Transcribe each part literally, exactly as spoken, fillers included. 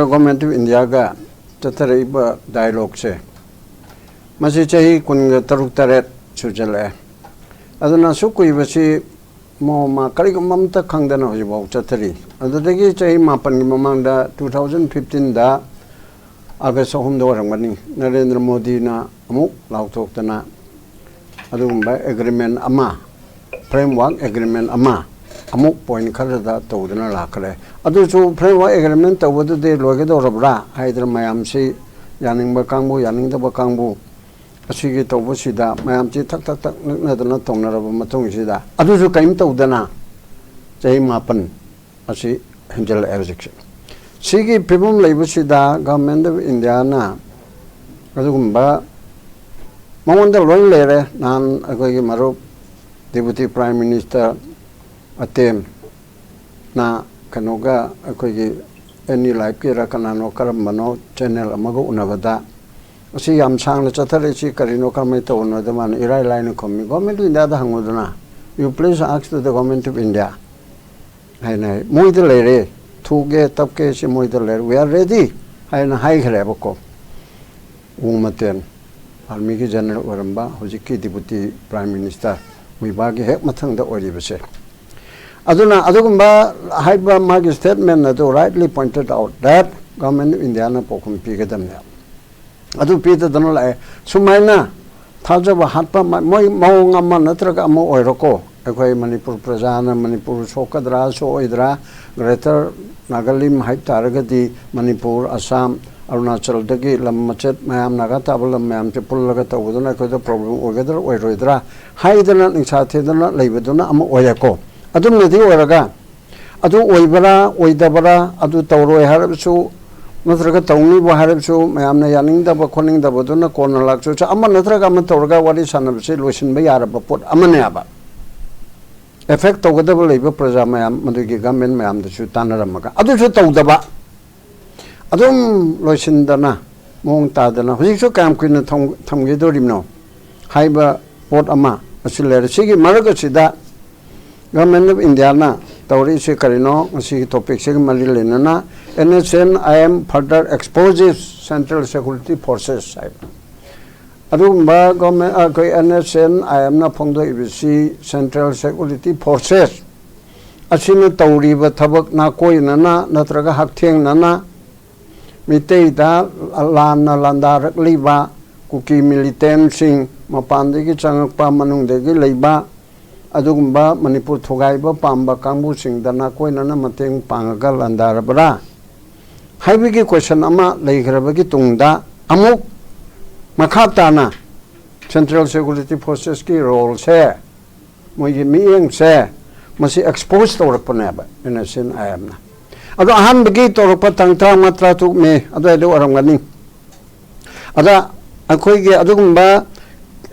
Government of India-ꯒ ꯆꯠꯊꯔꯛꯏꯕ dialogue-ꯁꯦ, ꯃꯁꯤ ꯆꯍꯤ ꯀꯨꯟꯒ ꯇꯔꯨꯛ ꯇꯔꯦꯠ ꯁꯨꯖꯜꯂꯛꯑꯦ꯫ ꯑꯗꯨꯅ ꯑꯁꯨꯛ ꯀꯨꯏꯕꯁꯤ ꯃꯣ-, ꯃꯥ ꯀꯔꯤꯒꯨꯝꯕ ꯑꯝꯇ ꯈꯪꯗꯅ ꯍꯧꯖꯤꯛꯐꯥꯎ ꯆꯠꯊꯔꯤ꯫ ꯑꯗꯨꯗꯒꯤ ꯆꯍꯤ ꯃꯥꯄꯟꯒꯤ ꯃꯃꯥꯡꯗ two thousand fifteen-ꯗ August ꯑꯍꯨꯝꯗ ꯑꯣꯏꯔꯝꯒꯅꯤ, ꯅꯔꯦꯟꯗ꯭ꯔ ꯃꯣꯗꯤꯅ ꯑꯃꯨꯛ ꯂꯥꯎꯊꯣꯛꯇꯅ ꯑꯗꯨꯒꯨꯝꯕ agreement ꯑꯃ, framework agreement ꯑꯃ ꯑꯃꯨꯛ point ꯈꯔꯗ ꯇꯧꯗꯨꯅ ꯂꯥꯛꯈ꯭ꯔꯦ꯫ ꯑꯗꯨꯁꯨ framework agreement ꯇꯧꯕꯗꯨꯗꯤ ꯂꯣꯏꯒꯗꯧꯔꯕ꯭ꯔꯥ ꯍꯥꯏꯗꯅ ꯃꯌꯥꯝꯁꯤ, ꯌꯥꯅꯤꯡꯕ ꯀꯥꯡꯕꯨ, ꯌꯥꯅꯤꯡꯗꯕ ꯀꯥꯡꯕꯨ, ꯑꯁꯤꯒꯤ ꯇꯧꯕꯁꯤꯗ ꯃꯌꯥꯝꯁꯤ ꯊꯛ ꯊꯛ ꯊꯛ ꯅꯛꯅꯗꯅ ꯇꯧꯅꯔꯕ ꯃꯇꯨꯡꯁꯤꯗ, ꯑꯗꯨꯁꯨ ꯀꯔꯤꯝ ꯇꯧꯗꯅ ꯆꯍꯤ ꯃꯥꯄꯟ ꯑꯁꯤ ꯍꯦꯟꯖꯜꯂꯛꯑꯦ ꯍꯧꯖꯤꯛꯁꯦ꯫ ꯁꯤꯒꯤ ꯐꯤꯕꯝ ꯂꯩꯕꯁꯤꯗ Government of India-ꯅ ꯑꯗꯨꯒꯨꯝꯕ ꯃꯉꯣꯟꯗ ꯂꯣꯏ ꯂꯩꯔꯦ꯫ ꯅꯍꯥꯟ ꯑꯩꯈꯣꯏꯒꯤ ꯃꯔꯨꯞ Deputy Prime Minister ꯑꯇꯦꯝꯅ ꯀꯩꯅꯣꯒ, ꯑꯩꯈꯣꯏꯒꯤ Any Life-ꯀꯤꯔ ꯀꯅꯥꯅꯣ ꯀꯔꯝꯕꯅꯣ channel ꯑꯃꯒ ꯎꯅꯕꯗ, "ꯑꯁꯤ ꯌꯥꯝ ꯁꯥꯡꯅ ꯆꯠꯊꯔꯛꯏꯁꯤ ꯀꯔꯤꯅꯣ, ꯀꯔꯝꯍꯥꯏꯅ ꯇꯧꯕꯅꯣꯗ?" ꯃꯥꯅ ꯏꯔꯥꯏ ꯂꯥꯏꯅ ꯈꯨꯝꯃꯤ, "Government of India-ꯗ ꯍꯪꯉꯨꯗꯅ, you please ask to the Government of India" ꯍꯥꯏꯅ ꯍꯥꯏ꯫ "ꯃꯣꯏꯗ ꯂꯩꯔꯦ, ꯊꯨꯒꯦ ꯇꯞꯀꯦ ꯁꯤ ꯃꯣꯏꯗ ꯂꯩꯔꯦ, we are ready" ꯍꯥꯏꯅ ꯍꯥꯏꯈ꯭ꯔꯦꯕꯀꯣ꯫ ꯎ ꯃꯇꯦꯟ, Army-ꯒꯤ General ꯑꯣꯏꯔꯝꯕ ꯍꯧꯖꯤꯛꯀꯤ Deputy Prime Minister ꯃꯨꯏꯕꯥꯒꯤ ꯍꯦꯛ ꯃꯊꯪꯗ ꯑꯣꯏꯔꯤꯕꯁꯦ꯫ ꯑꯗꯨꯅ ꯑꯗꯨꯒꯨꯝꯕ ꯍꯥꯏꯕ ꯃꯥꯒꯤ statement ꯑꯗꯨ rightly pointed out that Government of India-ꯅ ꯄꯥꯎꯈꯨꯝ ꯄꯤꯒꯗꯕꯅꯦ꯫ ꯑꯗꯨ ꯄꯤꯗꯗꯅ ꯂꯥꯛꯑꯦ꯫ ꯁꯨꯃꯥꯏꯅ ꯊꯥꯖꯕ ꯍꯥꯠꯄ ꯃ-, ꯃꯣꯏ ꯃꯑꯣꯡ ꯑꯃ ꯅꯠꯇ꯭ꯔꯒ ꯑꯃ ꯑꯣꯏꯔꯣꯀꯣ, ꯑꯩꯈꯣꯏ ꯃꯅꯤꯄꯨꯔ ꯄ꯭ꯔꯖꯥꯅ ꯃꯅꯤꯄꯨꯔ ꯁꯣꯛꯀꯗ꯭ꯔꯥ ꯁꯣꯛꯑꯣꯏꯗ꯭ꯔꯥ, Greater Nagalim ꯍꯥꯏꯕ ꯇꯥꯔꯒꯗꯤ ꯃꯅꯤꯄꯨꯔ, ꯑꯁꯥꯝ, ꯑꯔꯨꯅꯥꯆꯜꯗꯒꯤ ꯂꯝ ꯃꯆꯦꯠ ꯃꯌꯥꯝ, ꯅꯥꯒꯥ ꯇꯥꯕ ꯂꯝ ꯃꯌꯥꯝꯁꯦ ꯄꯨꯜꯂꯒ ꯇꯧꯕꯗꯨꯅ ꯑꯩꯈꯣꯏꯗ problem ꯑꯣꯏꯒꯗ꯭ꯔꯥ ꯑꯣꯏꯔꯣꯏꯗ꯭ꯔꯥ ꯍꯥꯏꯗꯅ ꯅꯤꯡꯁꯥ ꯊꯦꯗꯅ ꯂꯩꯕꯗꯨꯅ ꯑꯃ ꯑꯣꯏꯔꯦꯀꯣ꯫ ꯑꯗꯨꯝꯅꯗꯤ ꯑꯣꯏꯔꯒ ꯑꯗꯨ ꯑꯣꯏꯕ꯭ꯔꯥ ꯑꯣꯏꯗꯕ꯭ꯔꯥ, ꯑꯗꯨ ꯇꯧꯔꯣꯏ ꯍꯥꯏꯔꯕꯁꯨ ꯅꯠꯇ꯭ꯔꯒ ꯇꯧꯅꯤꯕꯨ ꯍꯥꯏꯔꯕꯁꯨ ꯃꯌꯥꯝꯅ ꯌꯥꯅꯤꯡꯗꯕ ꯈꯣꯠꯅꯤꯡꯗꯕꯗꯨꯅ ꯀꯣꯟꯅ ꯂꯥꯛꯆꯁꯨ ꯑꯃ ꯅꯠꯇ꯭ꯔꯒ ꯑꯃ ꯇꯧꯔꯒ ꯋꯥꯔꯤ ꯁꯥꯟꯅꯕꯁꯦ ꯂꯣꯏꯁꯤꯟꯕ ꯌꯥꯔꯕ ꯄꯣꯠ ꯑꯃꯅꯦꯕ꯫ Effect ꯇꯧꯒꯗꯕ ꯂꯩꯕ ꯄ꯭ꯔꯖꯥ ꯃꯌꯥꯝ, ꯃꯗꯨꯒꯤ government ꯃꯌꯥꯝꯗꯁꯨ ꯇꯥꯟꯅꯔꯝꯃꯒ ꯑꯗꯨꯁꯨ ꯇꯧꯗꯕ, ꯑꯗꯨꯝ ꯂꯣꯏꯁꯤꯟꯗꯅ ꯃꯑꯣꯡ ꯇꯥꯗꯅ ꯍꯧꯖꯤꯛꯁꯨ ꯀꯌꯥꯝ ꯀꯨꯏꯅ ꯊꯝ-, ꯊꯝꯈꯤꯗꯣꯔꯤꯕꯅꯣ ꯍꯥꯏꯕ ꯄꯣꯠ ꯑꯃ ꯑꯁꯤ ꯂꯩꯔꯦ꯫ ꯁꯤꯒꯤ ꯃꯔꯛ ꯑꯁꯤꯗ Government of Indiaꯅ ꯇꯧꯔꯛꯏꯁꯦ ꯀꯔꯤꯅꯣ? ꯉꯁꯤꯒꯤ topicꯁꯤꯒ ꯃꯔꯤ ꯂꯩꯅꯅ, "NSCN-IM further exposes Central Security Forces" ꯍꯥꯏꯕ꯫ ꯑꯗꯨꯒꯨꯝꯕ government, ꯑꯩꯈꯣꯏ NSCN-IMꯅ ꯐꯣꯡꯗꯣꯛꯏꯕꯁꯤ Central Security Forces ꯑꯁꯤꯅ ꯇꯧꯔꯤꯕ ꯊꯕꯛ ꯅꯥꯀꯣꯏꯅꯅ ꯅꯠꯇ꯭ꯔꯒ ꯍꯛꯊꯦꯡꯅꯅ ꯃꯤꯇꯩꯗ ꯂꯥꯟꯅ ꯂꯥꯟꯗꯥꯔꯛꯂꯤꯕ ꯀꯨꯀꯤ militantꯁꯤꯡ, ꯃꯄꯥꯟꯗꯒꯤ ꯆꯪꯉꯛꯄ, ꯃꯅꯨꯡꯗꯒꯤ ꯂꯩꯕ, ꯑꯗꯨꯒꯨꯝꯕ ꯃꯅꯤꯄꯨꯔ ꯊꯨꯒꯥꯏꯕ ꯄꯥꯝꯕ ꯀꯥꯡꯕꯨꯁꯤꯡꯗ ꯅꯥꯀꯣꯏꯅꯅ ꯃꯇꯦꯡ ꯄꯥꯡꯉꯒ ꯂꯥꯟꯗꯥꯔꯕ꯭ꯔꯥ ꯍꯥꯏꯕꯒꯤ question ꯑꯃ ꯂꯩꯈ꯭ꯔꯕꯒꯤ ꯇꯨꯡꯗ, ꯑꯃꯨꯛ ꯃꯈꯥ ꯇꯥꯅ Central Security Forcesꯀꯤ roleꯁꯦ, ꯃꯣꯏꯒꯤ ꯃꯤꯠꯌꯦꯡꯁꯦ, ꯃꯁꯤ expose ꯇꯧꯔꯛꯄꯅꯦꯕ NSCN-IMꯅ꯫ ꯑꯗꯣ ꯑꯍꯥꯟꯕꯒꯤ ꯇꯧꯔꯛꯄ ꯇꯥꯡ ꯇꯔꯥꯃꯉꯥ, ꯇꯔꯥꯇꯔꯨꯛ ꯃꯦ ꯑꯗꯨꯋꯥꯏꯗ ꯑꯣꯏꯔꯝꯒꯅꯤ꯫ ꯑꯗ ꯑꯩꯈꯣꯏꯒꯤ ꯑꯗꯨꯒꯨꯝꯕ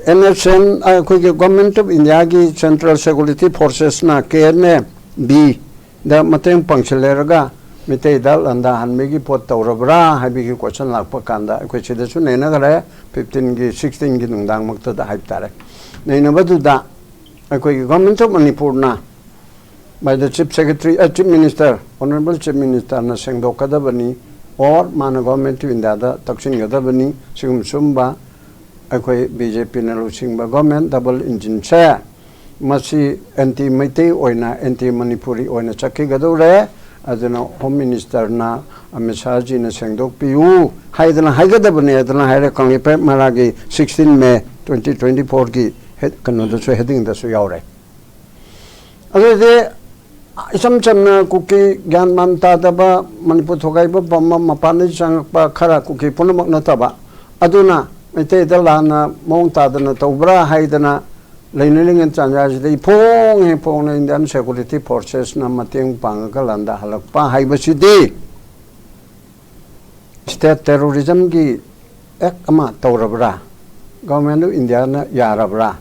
NSCN, ꯑꯩꯈꯣꯏꯒꯤ Government of Indiaꯒꯤ Central Security Forcesꯅ KNA-Bꯗ ꯃꯇꯦꯡ ꯄꯥꯡꯁꯤꯜꯂꯦꯔꯒ ꯃꯤꯇꯩꯗ ꯂꯥꯟꯗꯥꯍꯟꯕꯒꯤ ꯄꯣꯠ ꯇꯧꯔꯕ꯭ꯔꯥ ꯍꯥꯏꯕꯒꯤ question ꯂꯥꯛꯄ ꯀꯥꯟꯗ, ꯑꯩꯈꯣꯏ ꯁꯤꯗꯁꯨ ꯅꯩꯅꯈ꯭ꯔꯦ, fifteenꯒꯤ, sixteenꯒꯤ ꯅꯨꯡꯗꯥꯡꯃꯛꯇꯗ ꯍꯥꯏꯕ ꯇꯥꯔꯦ꯫ ꯅꯩꯅꯕꯗꯨꯗ ꯑꯩꯈꯣꯏꯒꯤ Government of Manipurꯅ, by the Chief Secretary, ꯑ, Chief Minister, Honorable Chief Ministerꯅ ꯁꯦꯡꯗꯣꯛꯀꯗꯕꯅꯤ, or ꯃꯥꯅ Government of Indiaꯗ ꯇꯛꯁꯤꯟꯒꯗꯕꯅꯤ꯫ ꯁꯤꯒꯨꯝ ꯁꯨꯝꯕ ꯑꯩꯈꯣꯏ BJPꯅ ꯂꯨꯆꯤꯡꯕ government double engineꯁꯦ, ꯃꯁꯤ anti ꯃꯩꯇꯩ ꯑꯣꯏꯅ, anti ꯃꯅꯤꯄꯨꯔꯤ ꯑꯣꯏꯅ ꯆꯠꯈꯤꯒꯗꯧꯔꯦ꯫ ꯑꯗꯨꯅ Home Ministerꯅ, ꯑꯃꯤꯠ ꯁꯥꯍꯖꯤꯅ ꯁꯦꯡꯗꯣꯛꯄꯤꯌꯨ ꯍꯥꯏꯗꯅ ꯍꯥꯏꯒꯗꯕꯅꯦ ꯍꯥꯏꯗꯅ ꯍꯥꯏꯔꯦ꯫ Kangleipak ꯃꯔꯥꯒꯤ sixteen May twenty twenty-fourꯒꯤ head, ꯀꯩꯅꯣꯗꯁꯨ, headingꯗꯁꯨ ꯌꯥꯎꯔꯦ꯫ ꯑꯗꯨꯗꯤ ꯏꯆꯝ ꯆꯝꯅ ꯀꯨꯀꯤ ꯒ꯭ꯌꯥꯟ ꯃꯥꯟ ꯇꯥꯗꯕ, ꯃꯅꯤꯄꯨꯔ ꯊꯨꯒꯥꯏꯕ ꯄꯥꯝꯕ, ꯃꯄꯥꯟꯗꯒꯤ ꯆꯪꯉꯛꯄ ꯈꯔ ꯀꯨꯀꯤ ꯄꯨꯝꯅꯃꯛ ꯅꯠꯇꯕ, ꯑꯗꯨꯅ ꯃꯩꯇꯩꯗ ꯂꯥꯟꯅ ꯃꯑꯣꯡ ꯇꯥꯗꯅ ꯇꯧꯕ꯭ꯔꯥ ꯍꯥꯏꯗꯅ ꯂꯩꯅꯔꯤꯉꯩ ꯇꯥꯟꯖꯥꯁꯤꯗ ꯏꯐꯣꯡ ꯍꯦꯛ ꯐꯣꯡꯅ Indian Security Forcesꯅ ꯃꯇꯦꯡ ꯄꯥꯡꯉꯒ ꯂꯥꯟꯗꯥꯍꯜꯂꯛꯄ ꯍꯥꯏꯕꯁꯤꯗꯤ state terrorismꯒꯤ act ꯑꯃ ꯇꯧꯔꯕ꯭ꯔꯥ? Government of Indiaꯅ ꯌꯥꯔꯕ꯭ꯔꯥ?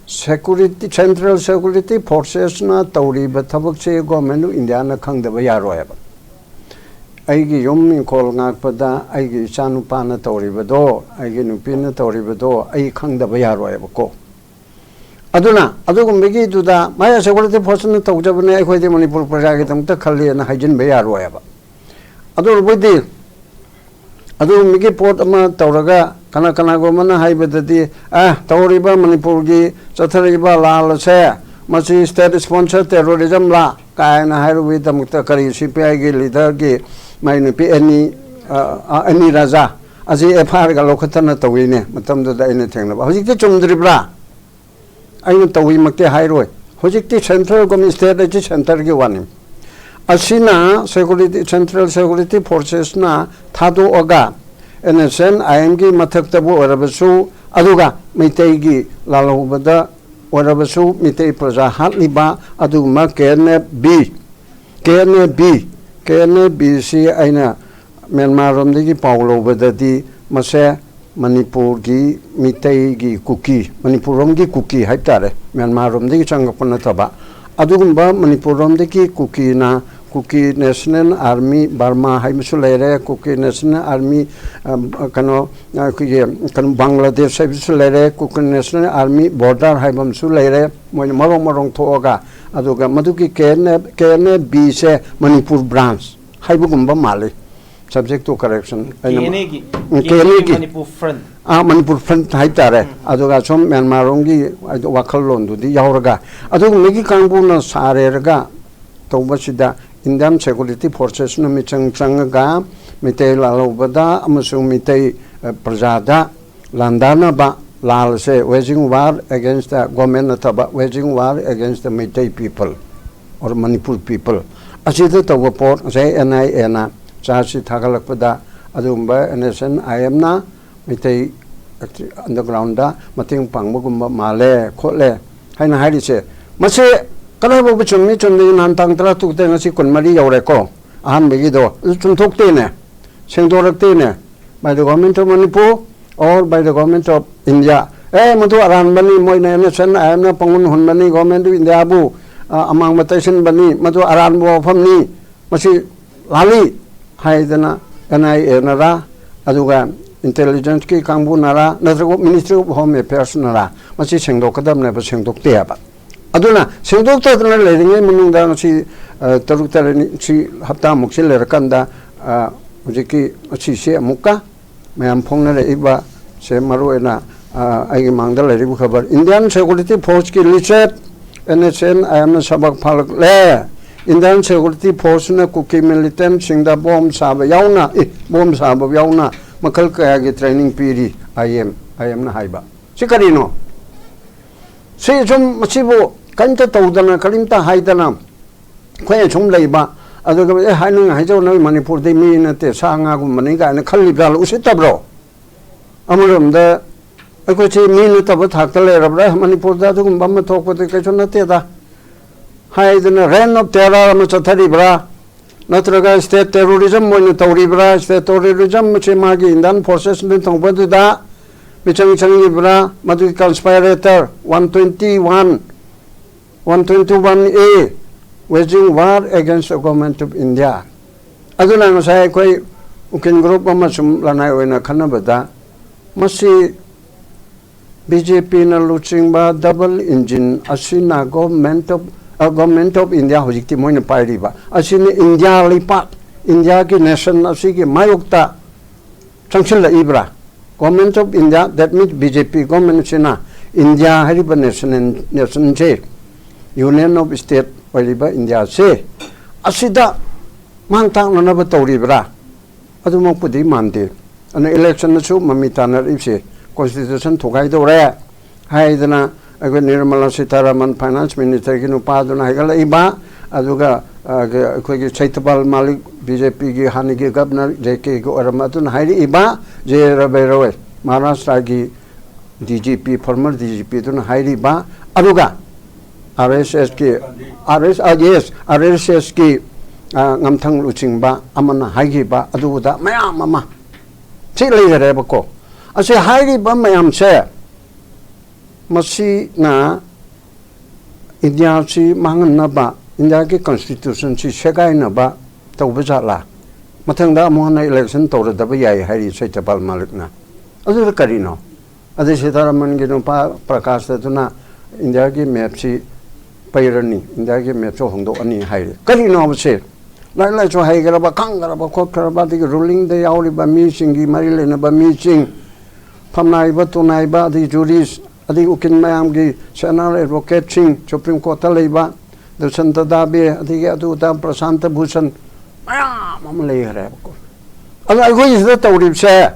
Security, Central Security Forcesꯅ ꯇꯧꯔꯤꯕ ꯊꯕꯛꯁꯦ Government of Indiaꯅ ꯈꯪꯗꯕ ꯌꯥꯔꯣꯏꯕ꯫ ꯑꯩꯒꯤ ꯌꯨꯝ ꯏꯪꯈꯣꯜ ꯉꯥꯛꯄꯗ ꯑꯩꯒꯤ ꯏꯆꯥꯅꯨꯄꯥꯅ ꯇꯧꯔꯤꯕꯗꯣ, ꯑꯩꯒꯤ ꯅꯨꯄꯤꯅ ꯇꯧꯔꯤꯕꯗꯣ ꯑꯩ ꯈꯪꯗꯕ ꯌꯥꯔꯣꯏꯕꯀꯣ꯫ ꯑꯗꯨꯅ ꯑꯗꯨꯒꯨꯝꯕꯒꯤꯗꯨꯗ ꯃꯌꯥ ꯁꯦꯀꯨꯔꯤꯇꯤ ꯐꯣꯔꯁꯅ ꯇꯧꯖꯕꯅꯦ, ꯑꯩꯈꯣꯏꯗꯤ ꯃꯅꯤꯄꯨꯔ ꯄ꯭ꯔꯖꯥꯒꯤꯗꯃꯛꯇ ꯈꯜꯂꯤꯅ ꯍꯥꯏꯖꯤꯟꯕ ꯌꯥꯔꯣꯏꯕ꯫ ꯑꯗꯨꯕꯨꯗꯤ ꯑꯗꯨꯒꯨꯝꯕꯒꯤ ꯄꯣꯠ ꯑꯃ ꯇꯧꯔꯒ ꯀꯅꯥ ꯀꯅꯥꯒꯨꯝꯕꯅ ꯍꯥꯏꯕꯗꯗꯤ, ꯑꯦ, ꯇꯧꯔꯤꯕ ꯃꯅꯤꯄꯨꯔꯒꯤ ꯆꯠꯊꯔꯛꯏꯕ ꯂꯥꯜ ꯑꯁꯦ ꯃꯁꯤ state sponsor terrorism ꯂꯥ ꯀꯥꯏꯅ ꯍꯥꯏꯔꯨꯕꯒꯤꯗꯃꯛꯇ ꯀꯔꯤ ꯁꯤ ꯄꯤ ꯑꯥꯏꯒꯤ ꯂꯤꯗꯔꯒꯤ ꯃꯥꯏ ꯅꯨꯄꯤ ꯑꯦꯅꯤ, ꯑ, ꯑ, ꯑꯦꯅꯤ ꯔꯥꯖꯥ ꯑꯁꯤ ꯑꯦꯐ ꯑꯥꯏ ꯑꯥꯔꯒ ꯂꯧꯈꯠꯇꯅ ꯇꯧꯋꯤꯅꯦ ꯃꯇꯝꯗꯨꯗ ꯑꯩꯅ ꯊꯦꯡꯅꯕ꯫ ꯍꯧꯖꯤꯛꯇꯤ ꯆꯨꯝꯗ꯭ꯔꯤꯕ꯭ꯔꯥ? ꯑꯩꯅ ꯇꯧꯋꯤꯃꯛꯇꯤ ꯍꯥꯏꯔꯣꯏ꯫ ꯍꯧꯖꯤꯛꯇꯤ ꯁꯦꯟꯇ꯭ꯔꯦꯜꯒꯨꯝ ꯁ꯭ꯇꯦꯠ ꯑꯁꯤ ꯁꯦꯟꯇꯔꯒꯤ ꯋꯥꯅꯤ꯫ ꯑꯁꯤꯅ ꯁꯦꯀꯨꯔꯤꯇꯤ, ꯁꯦꯟꯇ꯭ꯔꯦꯜ ꯁꯦꯀꯨꯔꯤꯇꯤ ꯐꯣꯔꯁꯦꯁꯅ ꯊꯥꯗꯣꯛꯑꯒ ꯑꯦꯟ ꯑꯦꯁ ꯑꯦꯟ ꯑꯥꯏ ꯑꯦꯝꯒꯤ ꯃꯊꯛꯇꯕꯨ ꯑꯣꯏꯔꯕꯁꯨ, ꯑꯗꯨꯒ ꯃꯩꯇꯩꯒꯤ ꯂꯥꯜꯍꯧꯕꯗ ꯑꯣꯏꯔꯕꯁꯨ, ꯃꯩꯇꯩ ꯄ꯭ꯔꯖꯥ ꯍꯥꯠꯂꯤꯕ ꯑꯗꯨꯒꯨꯝꯕ K N F B, K N F B, K N F ꯕꯤꯁꯤ ꯑꯩꯅ ꯃ꯭ꯌꯥꯟꯃꯥꯔꯔꯣꯝꯗꯒꯤ ꯄꯥꯎ ꯂꯧꯕꯗꯗꯤ ꯃꯁꯦ ꯃꯅꯤꯄꯨꯔꯒꯤ ꯃꯤꯇꯩꯒꯤ ꯀꯨꯀꯤ, ꯃꯅꯤꯄꯨꯔꯔꯣꯝꯒꯤ ꯀꯨꯀꯤ ꯍꯥꯏꯕ ꯇꯥꯔꯦ, ꯃ꯭ꯌꯥꯟꯃꯥꯔꯔꯣꯝꯗꯒꯤ ꯆꯪꯉꯛꯄ ꯅꯠꯇꯕ꯫ ꯑꯗꯨꯒꯨꯝꯕ ꯃꯅꯤꯄꯨꯔꯔꯣꯝꯗꯒꯤ ꯀꯨꯀꯤꯅ, ꯀꯨꯀꯤ ꯅꯦꯁꯅꯦꯜ ꯑꯥꯔꯃꯤ ꯕꯔꯃꯥ ꯍꯥꯏꯕꯁꯨ ꯂꯩꯔꯦ, ꯀꯨꯀꯤ ꯅꯦꯁꯅꯦꯜ ꯑꯥꯔꯃꯤ, ꯑꯝ, ꯀꯩꯅꯣ, ꯑꯩꯈꯣꯏꯒꯤ ꯀꯩꯅꯣ, ꯕꯪꯒ꯭ꯂꯥꯗꯦꯁ ꯍꯥꯏꯕꯁꯨ ꯂꯩꯔꯦ, ꯀꯨꯀꯤ ꯅꯦꯁꯅꯦꯜ ꯑꯥꯔꯃꯤ ꯕꯣꯔꯗꯔ ꯍꯥꯏꯕ ꯑꯃꯁꯨ ꯂꯩꯔꯦ꯫ ꯃꯣꯏꯅ ꯃꯔꯣꯡ ꯃꯔꯣꯡ ꯊꯣꯛꯑꯒ, ꯑꯗꯨꯒ ꯃꯗꯨꯒꯤ K N F, K N F ꯕꯤꯁꯦ ꯃꯅꯤꯄꯨꯔ ꯕ꯭ꯔꯥꯟꯁ ꯍꯥꯏꯕꯒꯨꯝꯕ ꯃꯥꯜꯂꯤ꯫ Subject to correction꯫ ꯑꯩꯅ ꯀꯦ ꯑꯦꯟ ꯑꯦꯒꯤ, ꯎꯝ, ꯀꯦ ꯑꯦꯟ ꯑꯦꯒꯤ꯫ ꯃꯅꯤꯄꯨꯔ ꯐ꯭ꯔꯟ꯫ ꯑꯥ, ꯃꯅꯤꯄꯨꯔ ꯐ꯭ꯔꯟ ꯍꯥꯏꯇꯥꯔꯦ꯫ ꯎꯝ꯫ ꯑꯗꯨꯒ ꯁꯨꯝ ꯃ꯭ꯌꯥꯟꯃꯥꯔꯔꯣꯝꯒꯤ ꯋꯥꯈꯜꯂꯣꯟꯗꯨꯗꯤ ꯌꯥꯎꯔꯒ, ꯑꯗꯨꯒꯨꯝꯕꯒꯤ ꯀꯥꯡꯕꯨꯅ ꯁꯥꯔꯦꯔꯒ ꯇꯧꯕꯁꯤꯗ ꯏꯟꯗꯤꯌꯥꯟ ꯁꯦꯀꯨꯔꯤꯇꯤ ꯐꯣꯔꯁꯦꯁꯅ ꯃꯤꯆꯪ ꯆꯪꯉꯒ ꯃꯤꯇꯩ ꯂꯥꯜꯍꯧꯕꯗ ꯑꯃꯁꯨꯡ ꯃꯤꯇꯩ, ꯑ, ꯄ꯭ꯔꯖꯥꯗ ꯂꯥꯟꯗꯥꯅꯕ ꯂꯥꯜꯁꯦ, waging war against the government ꯅꯠꯇꯕ, waging war against the Meitei people or Manipur people, ꯑꯁꯤꯗ ꯇꯧꯕ ꯄꯣꯠ ꯉꯁꯥꯏ ꯑꯦꯟ ꯑꯥꯏ ꯑꯦꯅ ꯆꯥꯔꯖꯁꯤ ꯊꯥꯒꯠꯂꯛꯄꯗ ꯑꯗꯨꯒꯨꯝꯕ ꯑꯦꯟ ꯑꯦꯁ ꯑꯦꯟ ꯑꯥꯏ ꯑꯦꯝꯅ ꯃꯩꯇꯩ ꯑꯟꯗꯔꯒ꯭ꯔꯥꯎꯟꯗ ꯃꯇꯦꯡ ꯄꯥꯡꯕꯒꯨꯝꯕ ꯃꯥꯜꯂꯦ ꯈꯣꯠꯂꯦ ꯍꯥꯏꯅ ꯍꯥꯏꯔꯤꯁꯦ, ꯃꯁꯤ ꯀꯗꯥꯏ ꯐꯥꯎꯕ ꯆꯨꯝꯃꯤ ꯆꯨꯝꯗꯦ? ꯅꯍꯥꯟ ꯇꯥꯡ ꯇꯔꯥ ꯇꯔꯨꯛꯇ, ꯉꯁꯤ ꯀꯨꯟꯃꯔꯤ ꯌꯧꯔꯦꯀꯣ, ꯑꯍꯥꯟꯕꯒꯤꯗꯣ ꯑꯗꯨ ꯆꯨꯝꯊꯣꯛꯇꯦꯅꯦ, ꯁꯦꯡꯗꯣꯔꯛꯇꯦꯅꯦ꯫ By the government of Manipur or by the government of India? ꯑꯦ, ꯃꯗꯨ ꯑꯔꯥꯟꯕꯅꯤ, ꯃꯣꯏꯅ ꯑꯦꯟ ꯑꯦꯁ ꯑꯦꯟ ꯑꯥꯏ ꯑꯦꯝꯅ ꯄꯪꯍꯨꯟ ꯍꯨꯟꯕꯅꯤ, government of India ꯕꯨ, ꯑ, ꯑꯃꯥꯡꯕ ꯇꯩꯁꯤꯟꯕꯅꯤ, ꯃꯗꯨ ꯑꯔꯥꯟꯕ ꯋꯥꯐꯝꯅꯤ, ꯃꯁꯤ ꯂꯥꯜꯂꯤ ꯍꯥꯏꯗꯅ ꯑꯦꯟ ꯑꯥꯏ ꯑꯦꯅꯔꯥ, ꯑꯗꯨꯒ ꯏꯟꯇꯦꯂꯤꯖꯦꯟꯁꯀꯤ ꯀꯥꯡꯕꯨꯅꯔꯥ, ꯅꯠꯇ꯭ꯔꯒ ꯃꯤꯅꯤꯁꯇ꯭ꯔꯤ ꯑꯣꯐ ꯍꯣꯝ ꯑꯦꯐꯤꯌꯔꯁꯅꯔꯥ, ꯃꯁꯤ ꯁꯦꯡꯗꯣꯛꯀꯗꯕꯅꯦꯕ, ꯁꯦꯡꯗꯣꯛꯇꯦ ꯍꯥꯏꯕ꯫ ꯑꯗꯨꯅ ꯁꯦꯡꯗꯣꯛꯇꯗꯅ ꯂꯩꯔꯤꯉꯩ ꯃꯅꯨꯡꯗ ꯉꯁꯤ, ꯑ, ꯇꯔꯨꯛ ꯇꯔꯦꯠꯅꯤ, ꯁꯤ ꯍꯞꯇꯥꯃꯨꯛꯁꯤ ꯂꯩꯔꯀꯥꯟꯗ, ꯑ, ꯍꯧꯖꯤꯛꯀꯤ ꯑꯁꯤꯁꯦ ꯑꯃꯨꯛꯀ ꯃꯌꯥꯝ ꯐꯣꯡꯅꯔꯛꯏꯕ ꯁꯦ, ꯃꯔꯨꯑꯣꯏꯅ, ꯑ, ꯑꯩꯒꯤ ꯃꯥꯡꯗ ꯂꯩꯔꯤꯕ ꯈꯕꯔ, Indian Security Force ꯀꯤ ꯂꯤꯆꯠ, ꯑꯦꯟ ꯑꯦꯁ ꯑꯦꯟ ꯑꯥꯏ ꯑꯦꯝꯅ ꯁꯕꯛ ꯐꯥꯂꯛꯂꯦ꯫ Indian Security Force ꯅ ꯀꯨꯀꯤ ꯃꯤꯂꯤꯇꯦꯟꯁꯤꯡꯗ ꯕꯣꯝ ꯁꯥꯕ ꯌꯥꯎꯅ, ꯑꯦ, ꯕꯣꯝ ꯁꯥꯕ ꯌꯥꯎꯅ ꯃꯈꯜ ꯀꯌꯥꯒꯤ ꯇ꯭ꯔꯦꯅꯤꯡ ꯄꯤꯔꯤ, ꯑꯥꯏ ꯑꯦꯝ, ꯑꯥꯏ ꯑꯦꯝꯅ ꯍꯥꯏꯕ꯫ ꯁꯤ ꯀꯔꯤꯅꯣ? ꯁꯤ ꯁꯨꯝ ꯃꯁꯤꯕꯨ ꯀꯔꯤꯝꯇ ꯇꯧꯗꯅ, ꯀꯔꯤꯝꯇ ꯍꯥꯏꯗꯅ, ꯑꯩꯈꯣꯏꯅ ꯁꯨꯝ ꯂꯩꯕ, ꯑꯗꯨꯒ, "ꯑꯦ, ꯍꯥꯏꯅꯤꯡ ꯍꯥꯏꯖꯧ, ꯅꯣꯏ ꯃꯅꯤꯄꯨꯔꯗꯤ ꯃꯤ ꯅꯠꯇꯦ, ꯁꯥ ꯉꯥꯒꯨꯝꯕꯅꯤ" ꯀꯥꯏꯅ ꯈꯜꯂꯤꯕ꯭ꯔꯥ? ꯎꯁꯤꯠꯇꯕ꯭ꯔꯣ? ꯑꯃꯔꯣꯝꯗ ꯑꯩꯈꯣꯏꯁꯤ ꯃꯤ ꯅꯠꯇꯕ ꯊꯥꯛꯇ ꯂꯩꯔꯕ꯭ꯔꯥ? ꯃꯅꯤꯄꯨꯔꯗ ꯑꯗꯨꯒꯨꯝꯕ ꯑꯃ ꯊꯣꯛꯄꯗꯤ ꯀꯩꯁꯨ ꯅꯠꯇꯦꯗ ꯍꯥꯏꯗꯅ reign of terror ꯑꯃ ꯆꯠꯊꯔꯤꯕ꯭ꯔꯥ? ꯅꯠꯇ꯭ꯔꯒ state terrorism ꯑꯣꯏꯅ ꯇꯧꯔꯤꯕ꯭ꯔꯥ? State terrorism ꯑꯁꯤ ꯃꯥꯒꯤ Indian forces ꯅ ꯇꯧꯕꯗꯨꯗ ꯃꯤꯆꯪ ꯆꯪꯉꯤꯕ꯭ꯔꯥ? ꯃꯗꯨꯒꯤ conspirator one twenty one, one twenty one A, waging war against the Government of India꯫ ꯑꯗꯨꯅ ꯉꯁꯥꯏ ꯑꯩꯈꯣꯏ ꯎꯀꯤꯜ group ꯑꯃꯁꯨꯡ ꯂꯅꯥꯏ ꯑꯣꯏꯅ ꯈꯟꯅꯕꯗ, ꯃꯁꯤ ꯕꯤ ꯖꯦ ꯄꯤꯅ ꯂꯨꯆꯤꯡꯕ double engine ꯑꯁꯤꯅ Government of, ꯑ, Government of India, ꯍꯧꯖꯤꯛꯇꯤ ꯃꯣꯏꯅ ꯄꯥꯏꯔꯤꯕ ꯑꯁꯤꯅ ꯏꯟꯗꯤꯌꯥ ꯂꯩꯄꯥꯛ, ꯏꯟꯗꯤꯌꯥꯒꯤ nation ꯑꯁꯤꯒꯤ ꯃꯥꯌꯣꯛꯇ ꯆꯪꯁꯤꯜꯂꯛꯏꯕ꯭ꯔꯥ? Government of India, that means B J P government ꯑꯁꯤꯅ ꯏꯟꯗꯤꯌꯥ ꯍꯥꯏꯔꯤꯕ national, nation say, Union of State ꯑꯣꯏꯔꯤꯕ ꯏꯟꯗꯤꯌꯥꯁꯦ, ꯑꯁꯤꯗ ꯃꯥꯡ ꯇꯥꯛꯅꯅꯕ ꯇꯧꯔꯤꯕ꯭ꯔꯥ? ꯑꯗꯨꯃꯛꯄꯨꯗꯤ ꯃꯥꯟꯗꯦ꯫ ꯑꯗꯨꯅ election ꯗꯁꯨ ꯃꯃꯤ ꯇꯥꯟꯅꯔꯛꯏꯕꯁꯦ constitution ꯊꯨꯒꯥꯏꯗꯧꯔꯦ ꯍꯥꯏꯗꯅ ꯑꯩꯈꯣꯏ ꯅꯤꯔꯃꯂꯥ ꯁꯤꯇꯥꯔꯥꯃꯟ finance minister ꯒꯤ ꯅꯨꯄꯥꯗꯨꯅ ꯍꯥꯏꯒꯠꯂꯛꯏꯕ, ꯑꯗꯨꯒ, ꯑ, ꯑꯩꯈꯣꯏꯒꯤ ꯁꯩꯇꯄꯥꯜ ꯃꯥꯂꯤꯛ, B J P ꯒꯤ ꯍꯥꯟꯅꯒꯤ governor J K ꯒꯤ ꯑꯣꯏꯔꯝꯕ ꯑꯗꯨꯅ ꯍꯥꯏꯔꯛꯏꯕ, J Ravi Roy, ꯃꯍꯥꯔꯥꯁꯇ꯭ꯔꯒꯤ D G P, former D G P ꯗꯨꯅ ꯍꯥꯏꯔꯤꯕ, ꯑꯗꯨꯒ R S S ꯀꯤ, R S, ꯑ, yes, R S S ꯀꯤ, ꯑ, ꯉꯝꯊꯪ ꯂꯨꯆꯤꯡꯕ ꯑꯃꯅ ꯍꯥꯏꯈꯤꯕ ꯑꯗꯨꯗ ꯃꯌꯥꯝ ꯑꯃ ꯁꯤ ꯂꯩꯈꯔꯦꯕꯀꯣ꯫ ꯑꯁꯤ ꯍꯥꯏꯔꯤꯕ ꯃꯌꯥꯝꯁꯦ, ꯃꯁꯤꯅ ꯏꯟꯗꯤꯌꯥꯁꯤ ꯃꯥꯡꯍꯟꯅꯕ, ꯏꯟꯗꯤꯌꯥꯒꯤ constitution ꯁꯤ ꯁꯦꯒꯥꯏꯅꯕ ꯇꯧꯕ ꯖꯥꯠꯂꯥ? ꯃꯊꯪꯗ ꯑꯃꯨꯛ ꯍꯟꯅ ꯏꯂꯦꯛꯁꯟ ꯇꯧꯔꯗꯕ ꯌꯥꯏ ꯍꯥꯏꯔꯤ ꯁꯇ꯭ꯌꯄꯥꯜ ꯃꯥꯂꯤꯛꯅ꯫ ꯑꯗꯨꯗ ꯀꯔꯤꯅꯣ? ꯑꯗꯩ ꯁꯤꯇꯥꯔꯥꯃꯟꯒꯤ ꯅꯨꯄꯥ ꯄ꯭ꯔꯀꯥꯁꯇ ꯑꯗꯨꯅ ꯏꯟꯗꯤꯌꯥꯒꯤ ꯃꯦꯞꯁꯤ ꯄꯩꯔꯅꯤ, ꯏꯟꯗꯤꯌꯥꯒꯤ ꯃꯦꯞꯁꯨ ꯍꯣꯡꯗꯣꯛꯑꯅꯤ ꯍꯥꯏꯔꯤ꯫ ꯀꯔꯤꯅꯣ ꯍꯥꯏꯕꯁꯦ? ꯂꯥꯏꯔꯤꯛ ꯂꯥꯏꯁꯨ ꯍꯩꯈ꯭ꯔꯕ, ꯈꯪꯈ꯭ꯔꯕ, ꯈꯣꯠꯈ꯭ꯔꯕ, ꯑꯗꯒꯤ ꯔꯨꯂꯤꯡꯗ ꯌꯥꯎꯔꯤꯕ ꯃꯤꯁꯤꯡꯒꯤ, ꯃꯔꯤ ꯂꯩꯅꯕ ꯃꯤꯁꯤꯡ, ꯐꯝꯅꯥꯏꯕ, ꯇꯨꯅꯥꯏꯕ, ꯑꯗꯒꯤ ꯖꯨꯔꯤꯁ, ꯑꯗꯒꯤ ꯎꯀꯤꯜ ꯃꯌꯥꯝꯒꯤ ꯁꯦꯅꯥꯔ ꯑꯦꯗꯚꯣꯀꯦꯠꯁꯤꯡ, ꯁꯨꯄ꯭ꯔꯤꯝ ꯀꯣꯔꯠꯇ ꯂꯩꯕ, ꯗꯨꯁꯟꯇ ꯗꯥꯕꯦ, ꯑꯗꯒꯤ ꯑꯗꯨ ꯑꯗꯥ ꯄ꯭ꯔꯁꯥꯟꯇ ꯚꯨꯁꯟ, ꯃꯌꯥꯝ ꯑꯃ ꯂꯩꯈ꯭ꯔꯦꯕꯀꯣ꯫ ꯑꯗꯣ ꯑꯩꯈꯣꯏꯒꯤꯁꯤꯗ ꯇꯧꯔꯤꯕꯁꯦ,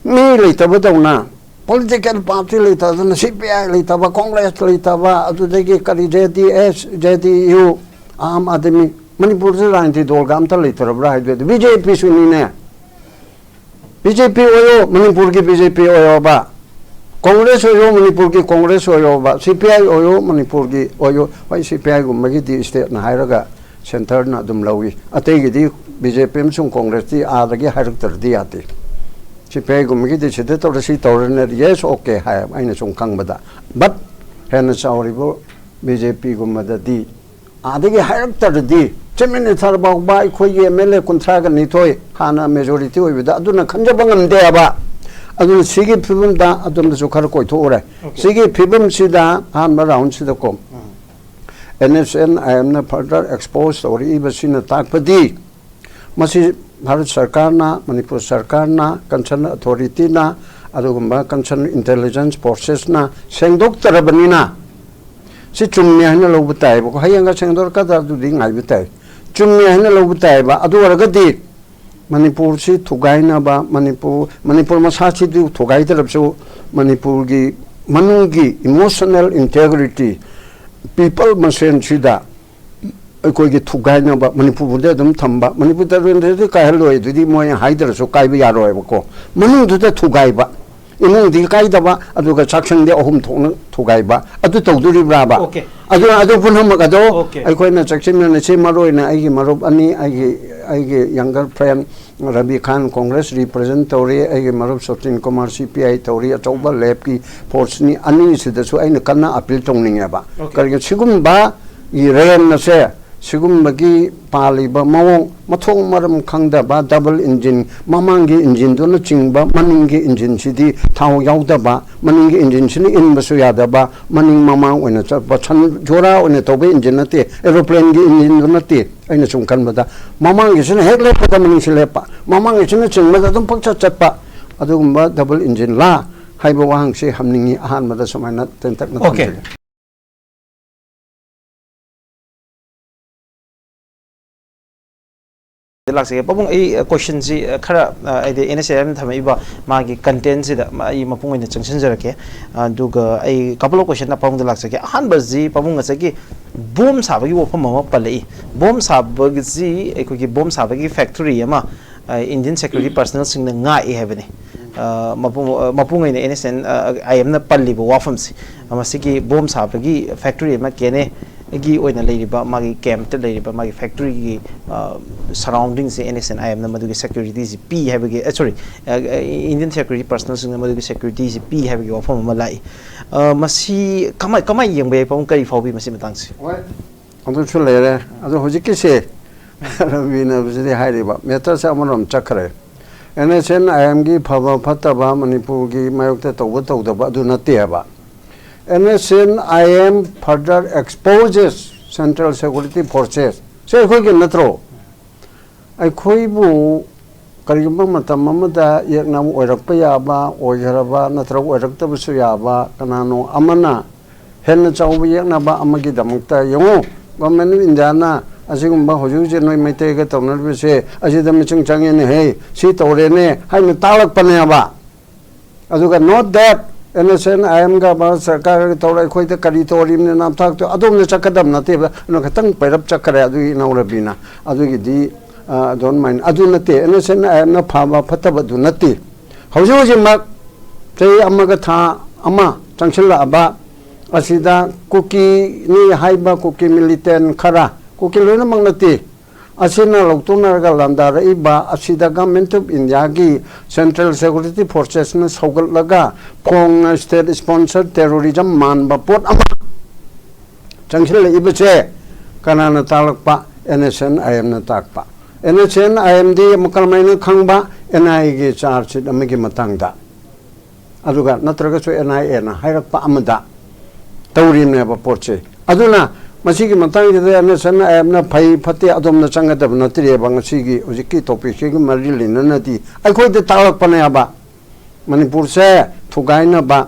ꯃꯤ ꯂꯩꯇꯕꯗꯧꯅ, ꯄꯣꯂꯤꯇꯤꯀꯦꯜ ꯄꯥꯔꯇꯤ ꯂꯩꯇꯗꯅ, ꯁꯤ ꯄꯤ ꯑꯥꯏ ꯂꯩꯇꯕ, ꯀꯣꯡꯒ꯭ꯔꯦꯁ ꯂꯩꯇꯕ, ꯑꯗꯨꯗꯒꯤ ꯀꯔꯤ, ꯖꯦ ꯗꯤ ꯑꯦꯁ, ꯖꯦ ꯗꯤ ꯌꯨ, ꯑꯥꯝ ꯑꯥꯗꯃꯤ, ꯃꯅꯤꯄꯨꯔꯁꯤ ꯔꯥꯖꯅꯤꯇꯤ ꯗꯣꯜꯒ ꯑꯝꯇ ꯂꯩꯇ꯭ꯔꯕ꯭ꯔꯥ ꯍꯥꯏꯗꯨꯗꯤ ꯕꯤ ꯖꯦ ꯄꯤꯁꯨꯅꯤꯅꯦ꯫ ꯕꯤ ꯖꯦ ꯄꯤ ꯑꯣꯏꯌꯣ, ꯃꯅꯤꯄꯨꯔꯒꯤ ꯕꯤ ꯖꯦ ꯄꯤ ꯑꯣꯏꯌꯣꯕ, ꯀꯣꯡꯒ꯭ꯔꯦꯁ ꯑꯣꯏꯌꯣ, ꯃꯅꯤꯄꯨꯔꯒꯤ ꯀꯣꯡꯒ꯭ꯔꯦꯁ ꯑꯣꯏꯌꯣꯕ, ꯁꯤ ꯄꯤ ꯑꯥꯏ ꯑꯣꯏꯌꯣ, ꯃꯅꯤꯄꯨꯔꯒꯤ ꯑꯣꯏꯌꯣ꯫ ꯍꯣꯏ, ꯁꯤ ꯄꯤ ꯑꯥꯏꯒꯨꯝꯕꯒꯤꯗꯤ ꯁ꯭ꯇꯦꯠꯅ ꯍꯥꯏꯔꯒ ꯁꯦꯟꯇꯔꯅ ꯑꯗꯨꯝ ꯂꯧꯏ, ꯑꯇꯩꯒꯤꯗꯤ ꯕꯤ ꯖꯦ ꯄꯤ ꯑꯃꯁꯨꯡ ꯀꯣꯡꯒ꯭ꯔꯦꯁꯇꯤ ꯑꯥꯗꯒꯤ ꯍꯥꯏꯔꯛꯇ꯭ꯔꯗꯤ ꯌꯥꯗꯦ꯫ ꯁꯤ ꯄꯤ ꯑꯥꯏꯒꯨꯝꯕꯒꯤꯗꯤ ꯁꯤꯗ ꯇꯧꯔꯦ, ꯁꯤ ꯇꯧꯔꯦꯅ, ꯌꯦꯁ, ꯑꯣꯀꯦ ꯍꯥꯏ, ꯑꯩꯅ ꯁꯨꯝ ꯈꯪꯕꯗ꯫ ꯕꯠ ꯍꯦꯟꯅ ꯆꯥꯎꯔꯤꯕ ꯕꯤ ꯖꯦ ꯄꯤꯒꯨꯝꯕꯗꯗꯤ ꯑꯥꯗꯒꯤ ꯍꯥꯏꯔꯛꯇ꯭ꯔꯗꯤ, ꯆꯤꯐ ꯃꯤꯅꯤꯁꯇꯔ ꯐꯥꯎꯕ ꯑꯩꯈꯣꯏꯒꯤ ꯑꯦꯝ ꯑꯦꯜ ꯑꯦ ꯀꯨꯟꯊ꯭ꯔꯥꯒ ꯅꯤꯊꯣꯏ ꯍꯥꯟꯅ ꯃꯦꯖꯣꯔꯤꯇꯤ ꯑꯣꯏꯕꯗ ꯑꯗꯨꯅ ꯈꯟꯖꯕ ꯉꯝꯗꯦ ꯍꯥꯏꯕ꯫ ꯑꯗꯨꯅ ꯁꯤꯒꯤ ꯐꯤꯕꯝꯗ ꯑꯗꯣꯝꯗꯁꯨ ꯈꯔ ꯀꯣꯏꯊꯣꯛꯎꯔꯦ꯫ ꯑꯣꯀꯦ꯫ ꯁꯤꯒꯤ ꯐꯤꯕꯝꯁꯤꯗ ꯑꯍꯥꯟꯕ ꯔꯥꯎꯟꯁꯤꯗꯀꯣ, ꯎꯝ꯫ ꯑꯦꯟ ꯑꯦꯁ ꯑꯦꯟ ꯑꯥꯏ ꯑꯦꯝꯅ ꯐꯔꯗꯔ ꯑꯦꯛꯁꯄꯣꯖ ꯇꯧꯔꯛꯏꯕꯁꯤꯅ ꯇꯥꯛꯄꯗꯤ, ꯃꯁꯤ ꯚꯥꯔꯠ ꯁꯔꯀꯥꯔꯅ, ꯃꯅꯤꯄꯨꯔ ꯁꯔꯀꯥꯔꯅ, ꯀꯟꯁꯔꯟ ꯑꯊꯣꯔꯤꯇꯤꯅ, ꯑꯗꯨꯒꯨꯝꯕ ꯀꯟꯁꯔꯟ ꯏꯟꯇꯦꯂꯤꯖꯦꯟꯁ ꯐꯣꯔꯁꯦꯁꯅ ꯁꯦꯡꯗꯣꯛꯇꯔꯕꯅꯤꯅ, ꯁꯤ ꯆꯨꯝꯃꯦ ꯍꯥꯏꯅ ꯂꯧꯕ ꯇꯥꯏꯌꯦꯕꯀꯣ꯫ ꯍꯌꯦꯡꯒ ꯁꯦꯡꯗꯣꯔꯛꯀꯗ꯭ꯔꯥ ꯑꯗꯨꯗꯤ ꯉꯥꯏꯕ ꯇꯥꯏ꯫ ꯆꯨꯝꯃꯦ ꯍꯥꯏꯅ ꯂꯧꯕ ꯇꯥꯏꯌꯦꯕ꯫ ꯑꯗꯨ ꯑꯣꯏꯔꯒꯗꯤ ꯃꯅꯤꯄꯨꯔꯁꯤ ꯊꯨꯒꯥꯏꯅꯕ, ꯃꯅꯤꯄꯨꯔ, ꯃꯅꯤꯄꯨꯔ ꯃꯁꯥꯁꯤꯗꯤ ꯊꯨꯒꯥꯏꯗ꯭ꯔꯕꯁꯨ, ꯃꯅꯤꯄꯨꯔꯒꯤ ꯃꯅꯨꯡꯒꯤ ꯏꯃꯣꯁꯅꯦꯜ ꯏꯟꯇꯦꯒ꯭ꯔꯤꯇꯤ, ꯄꯤꯄꯜ ꯃꯁꯦꯟꯁꯤꯗ ꯑꯩꯈꯣꯏꯒꯤ ꯊꯨꯒꯥꯏꯅꯕ, ꯃꯅꯤꯄꯨꯔꯗ ꯑꯗꯨꯝ ꯊꯝꯕ, ꯃꯅꯤꯄꯨꯔꯗ ꯀꯥꯏꯍꯜꯂꯣꯏ ꯑꯗꯨꯗꯤ ꯃꯣꯏ ꯍꯥꯏꯗ꯭ꯔꯁꯨ ꯀꯥꯏꯕ ꯌꯥꯔꯣꯏꯕꯀꯣ꯫ ꯃꯅꯨꯡꯗꯨꯗ ꯊꯨꯒꯥꯏꯕ, ꯏꯃꯨꯡꯗꯤ ꯀꯥꯏꯗꯕ, ꯑꯗꯨꯒ ꯆꯥꯛꯁꯪꯗꯤ ꯑꯍꯨꯝ ꯊꯣꯛꯅ ꯊꯨꯒꯥꯏꯕ, ꯑꯗꯨ ꯇꯧꯗꯣꯔꯤꯕ꯭ꯔꯥꯕ? ꯑꯣꯀꯦ꯫ ꯑꯗꯨꯅ ꯑꯗꯨ ꯄꯨꯝꯅꯃꯛ ꯑꯗꯣ ꯑꯣꯀꯦ꯫ ꯑꯩꯈꯣꯏꯅ ꯆꯦꯛꯁꯤꯟꯅ, ꯁꯤ ꯃꯔꯨ ꯑꯣꯏꯅ ꯑꯩꯒꯤ ꯃꯔꯨꯞ ꯑꯅꯤ, ꯑꯩꯒꯤ, ꯑꯩꯒꯤ ꯌꯪꯒꯔ ꯐ꯭ꯔꯦꯟ ꯔꯕꯤ ꯈꯥꯟ ꯀꯣꯡꯒ꯭ꯔꯦꯁ ꯔꯤꯄ꯭ꯔꯖꯦꯟ ꯇꯧꯔꯤ, ꯑꯩꯒꯤ ꯃꯔꯨꯞ ꯁꯣꯇꯤꯟ ꯀꯨꯃꯥꯔ ꯁꯤ ꯄꯤ ꯑꯥꯏ ꯇꯧꯔꯤ, ꯑꯆꯧꯕ ꯂꯦꯞꯀꯤ ꯐꯣꯔꯁꯅꯤ, ꯑꯅꯤꯁꯤꯗꯁꯨ ꯑꯩꯅ ꯀꯟꯅ ꯑꯄꯤꯜ ꯇꯧꯅꯤꯡꯉꯦꯕ꯫ ꯑꯣꯀꯦ꯫ ꯀꯔꯤꯒꯤꯅꯣ, ꯁꯤꯒꯨꯝꯕ ꯔꯦꯟ ꯑꯁꯦ ꯁꯤꯒꯨꯝꯕꯒꯤ ꯄꯥꯜꯂꯤꯕ ꯃꯑꯣꯡ, ꯃꯊꯣꯡ ꯃꯔꯝ ꯈꯪꯗꯕ, ꯗꯕꯜ ꯏꯟꯖꯤꯟ, ꯃꯃꯥꯡꯒꯤ ꯏꯟꯖꯤꯟꯗꯨꯅ ꯆꯤꯡꯕ, ꯃꯅꯤꯡꯒꯤ ꯏꯟꯖꯤꯟꯁꯤꯗꯤ ꯊꯥꯎ ꯌꯥꯎꯗꯕ, ꯃꯅꯤꯡꯒꯤ ꯏꯟꯖꯤꯟꯁꯤꯅ ꯏꯟꯕꯁꯨ ꯌꯥꯗꯕ, ꯃꯅꯤꯡ ꯃꯃꯥꯡ ꯑꯣꯏꯅ ꯆꯠꯄ, ꯁꯟ ꯖꯣꯔꯥ ꯑꯣꯏꯅ ꯇꯧꯕ ꯏꯟꯖꯤꯟ ꯅꯠꯇꯦ, ꯑꯦꯔꯣꯄ꯭ꯂꯦꯟꯒꯤ ꯏꯟꯖꯤꯟꯗꯨ ꯅꯠꯇꯦ꯫ ꯑꯩꯅ ꯁꯨꯝ ꯈꯟꯕꯗ, ꯃꯃꯥꯡꯒꯤꯁꯤꯅ ꯍꯦꯛ ꯂꯦꯞꯄꯗ ꯃꯅꯤꯡꯁꯤ ꯂꯦꯞꯄ, ꯃꯃꯥꯡꯒꯤꯁꯤꯅ ꯆꯤꯡꯕꯗ ꯑꯗꯨꯝ ꯄꯪꯆꯠ ꯆꯠꯄ, ꯑꯗꯨꯒꯨꯝꯕ ꯗꯕꯜ ꯏꯟꯖꯤꯟ ꯂꯥ ꯍꯥꯏꯕ ꯋꯥꯍꯪꯁꯤ ꯍꯪꯅꯤꯡꯉꯤ꯫ ꯑꯍꯥꯟꯕꯗ ꯁꯨꯃꯥꯏꯅ ꯇꯦꯟꯇꯛꯅ Okay. ꯊꯝꯖꯒꯦ꯫ ꯂꯥꯛꯆꯒꯦ꯫ ꯄꯥꯕꯨꯡ, ꯑꯩ, ꯑ, questionꯁꯤ, ꯑ, ꯈꯔ, ꯑ, ꯍꯥꯏꯗꯤ ꯑꯦꯟ ꯑꯦꯁ ꯑꯦ ꯑꯥꯏ ꯑꯦꯝꯅ ꯊꯝꯃꯛꯏꯕ ꯃꯥꯒꯤ contentꯁꯤꯗ ꯃ-, ꯑꯩ ꯃꯄꯨꯡ ꯑꯣꯏꯅ ꯆꯪꯁꯤꯟꯖꯔꯛꯀꯦ꯫ ꯑꯗꯨꯒ ꯑꯩ couple of question ꯄꯥꯕꯨꯡꯗ ꯂꯥꯛꯆꯒꯦ꯫ ꯑꯍꯥꯟꯕꯁꯤ ꯄꯥꯕꯨꯡ ꯉꯁꯥꯏꯒꯤ ꯕꯣꯝ ꯁꯥꯕꯒꯤ ꯋꯥꯐꯝ ꯑꯃ ꯄꯜꯂꯛꯏ꯫ ꯕꯣꯝ ꯁꯥꯕꯒꯤꯁꯤ ꯑꯩꯈꯣꯏꯒꯤ ꯕꯣꯝ ꯁꯥꯕꯒꯤ factory ꯑꯃ, ꯑ, Indian security personnelꯁꯤꯡꯅ ꯉꯥꯛꯏ ꯍꯥꯏꯕꯅꯤ꯫ ꯑ, ꯃꯄꯨꯡ, ꯑ, ꯃꯄꯨꯡ ꯑꯣꯏꯅ ꯑꯦꯟ ꯑꯦꯁ ꯑꯦꯟ, ꯑ, ꯑꯥꯏ ꯑꯦꯝꯅ ꯄꯜꯂꯤꯕ ꯋꯥꯐꯝꯁꯤ꯫ ꯃꯁꯤꯒꯤ ꯕꯣꯝ ꯁꯥꯕꯒꯤ factory ꯑꯃ ꯀꯦꯅꯦ ꯒꯤ ꯑꯣꯏꯅ ꯂꯩꯔꯤꯕ, ꯃꯥꯒꯤ campꯇ ꯂꯩꯔꯤꯕ ꯃꯥꯒꯤ factoryꯒꯤ, ꯑ, surroundingꯁꯦ ꯑꯦꯟ ꯑꯦꯁ ꯑꯦꯟ ꯑꯥꯏ ꯑꯦꯝꯅ ꯃꯗꯨꯒꯤ securityꯁꯤ ꯄꯤ ꯍꯥꯏꯕꯒꯤ, ꯑ, sorry, ꯑ, ꯑ, Indian security personnelꯁꯤꯡꯅ ꯃꯗꯨꯒꯤ securityꯁꯤ ꯄꯤ ꯍꯥꯏꯕꯒꯤ ꯋꯥꯐꯝ ꯑꯃ ꯂꯥꯛꯏ꯫ ꯑ, ꯃꯁꯤ ꯀꯃꯥꯏ-, ꯀꯃꯥꯏꯅ ꯌꯦꯡꯕ ꯌꯥꯏ, ꯄꯥꯕꯨꯡ? ꯀꯔꯤ ꯐꯥꯎꯕꯤ ꯃꯁꯤ ꯃꯇꯥꯡꯁꯤ? ꯍꯣꯏ, ꯑꯗꯨꯁꯨ ꯂꯩꯔꯦ꯫ ꯑꯗꯣ ꯍꯧꯖꯤꯛꯀꯤꯁꯦ ꯔꯕꯤꯅ ꯍꯧꯖꯤꯛ ꯍꯥꯏꯔꯤꯕ matterꯁꯦ ꯑꯃꯔꯣꯝ ꯆꯠꯈ꯭ꯔꯦ꯫ ꯑꯦꯟ ꯑꯦꯁ ꯑꯦꯟ ꯑꯥꯏ ꯑꯦꯝꯒꯤ ꯐꯕ ꯐꯠꯇꯕ ꯃꯅꯤꯄꯨꯔꯒꯤ ꯃꯥꯌꯣꯛꯇ ꯇꯧꯕ ꯇꯧꯗꯕ ꯑꯗꯨ ꯅꯠꯇꯦ ꯍꯥꯏꯕ꯫ N S N I M further exposes Central Security Forces꯫ ꯁꯤ ꯑꯩꯈꯣꯏꯒꯤ ꯅꯠꯇ꯭ꯔꯣ? ꯑꯩꯈꯣꯏꯕꯨ ꯀꯔꯤꯒꯨꯝꯕ ꯃꯇꯝ ꯑꯃꯗ ꯌꯦꯛꯅꯕ ꯑꯣꯏꯔꯛꯄ ꯌꯥꯕ, ꯑꯣꯏꯈ꯭ꯔꯕ ꯅꯠꯇ꯭ꯔꯒ ꯑꯣꯏꯔꯛꯇꯕꯁꯨ ꯌꯥꯕ, ꯀꯅꯥꯅꯣ ꯑꯃꯅ ꯍꯦꯟꯅ ꯆꯥꯎꯕ ꯌꯦꯛꯅꯕ ꯑꯃꯒꯤꯗꯃꯛꯇ ꯌꯦꯡꯉꯨ, Government of Indiaꯅ ꯑꯁꯤꯒꯨꯝꯕ ꯍꯧꯖꯤꯛ ꯍꯧꯖꯤꯛ ꯅꯣꯏ ꯃꯩꯇꯩꯒ ꯇꯧꯅꯔꯤꯕꯁꯦ ꯑꯁꯤꯗ ꯃꯤꯆꯪ ꯆꯪꯉꯦꯅꯦꯍꯦ, ꯁꯤ ꯇꯧꯔꯦꯅꯦ ꯍꯥꯏꯅ ꯇꯥꯛꯂꯛꯄꯅꯦꯕ꯫ ꯑꯗꯨꯒ not that N S N I Mꯒ Bharat ꯁꯔꯀꯥꯔꯒ ꯇꯧꯔ ꯑꯩꯈꯣꯏꯗ ꯀꯔꯤ ꯇꯧꯔꯤꯕꯅꯤ ꯅꯝꯊꯥꯛꯇꯣ ꯑꯗꯣꯝꯗ ꯆꯠꯀꯗꯕ ꯅꯠꯇꯦꯕ, ꯑꯗꯨꯅ ꯈꯤꯇꯪ ꯄꯩꯔꯞ ꯆꯠꯈ꯭ꯔꯦ ꯑꯗꯨꯒꯤ ꯏꯅꯥꯎ ꯔꯕꯤꯅ꯫ ꯑꯗꯨꯒꯤꯗꯤ, ꯑ, ꯑꯗꯨꯃꯥꯏꯅ ꯑꯗꯨ ꯅꯠꯇꯦ, N S N I Mꯅ ꯐꯕ ꯐꯠꯇꯕꯗꯨ ꯅꯠꯇꯦ꯫ ꯍꯧꯖꯤꯛ ꯍꯧꯖꯤꯛꯃꯛ ꯆꯍꯤ ꯑꯃꯒ ꯊꯥ ꯑꯃ ꯆꯪꯁꯤꯜꯂꯛꯑꯕ ꯑꯁꯤꯗ ꯀꯨꯀꯤꯅꯤ ꯍꯥꯏꯕ ꯀꯨꯀꯤ militant ꯈꯔ, ꯀꯨꯀꯤ ꯂꯣꯏꯅꯃꯛ ꯅꯠꯇꯦ, ꯑꯁꯤꯅ ꯂꯧꯊꯣꯛꯅꯔꯒ ꯂꯥꯟꯗꯥꯔꯛꯏꯕ ꯑꯁꯤꯗ Government of Indiaꯒꯤ Central Security Forcesꯅ ꯁꯧꯒꯠꯂꯒ ꯐꯣꯡꯅ state sponsor terrorism ꯃꯥꯟꯕ ꯄꯣꯠ ꯑꯃ ꯆꯪꯁꯤꯜꯂꯛꯏꯕꯁꯦ ꯀꯅꯥꯅ ꯇꯥꯛꯂꯛꯄ? ꯑꯦꯟ ꯑꯦꯁ ꯑꯦꯟ ꯑꯥꯏ ꯑꯦꯝꯅ ꯇꯥꯛꯄ꯫ ꯑꯦꯟ ꯑꯦꯁ ꯑꯦꯟ ꯑꯥꯏ ꯑꯦꯝꯗꯤ ꯑꯃꯨꯛ ꯀꯔꯝꯍꯥꯏꯅ ꯈꯪꯕ? ꯑꯦꯟ ꯑꯥꯏ ꯑꯦꯒꯤ ꯆꯥꯔꯖ ꯁꯤꯠ ꯑꯃꯒꯤ ꯃꯇꯥꯡꯗ꯫ ꯑꯗꯨꯒ ꯅꯠꯇ꯭ꯔꯒꯁꯨ ꯑꯦꯟ ꯑꯥꯏ ꯑꯦꯅ ꯍꯥꯏꯔꯛꯄ ꯑꯃꯗ ꯇꯧꯔꯤꯕꯅꯦꯕ ꯄꯣꯠꯁꯦ꯫ ꯑꯗꯨꯅ ꯃꯁꯤꯒꯤ ꯃꯇꯥꯡꯁꯤꯗ ꯑꯦꯟ ꯑꯦꯁ ꯑꯦꯟ ꯑꯥꯏ ꯑꯦꯝꯅ ꯐꯩ ꯐꯠꯇꯦ ꯑꯗꯣꯝꯗ ꯆꯪꯒꯗꯕ ꯅꯠꯇ꯭ꯔꯦꯕ꯫ ꯉꯁꯤꯒꯤ ꯍꯧꯖꯤꯛꯀꯤ ꯇꯣꯄꯤꯛꯁꯤꯒ ꯃꯔꯤ ꯂꯩꯅꯅꯗꯤ ꯑꯩꯈꯣꯏꯗ ꯇꯥꯛꯂꯛꯄꯅꯦꯕ꯫ ꯃꯅꯤꯄꯨꯔꯁꯦ ꯊꯨꯒꯥꯏꯅꯕ,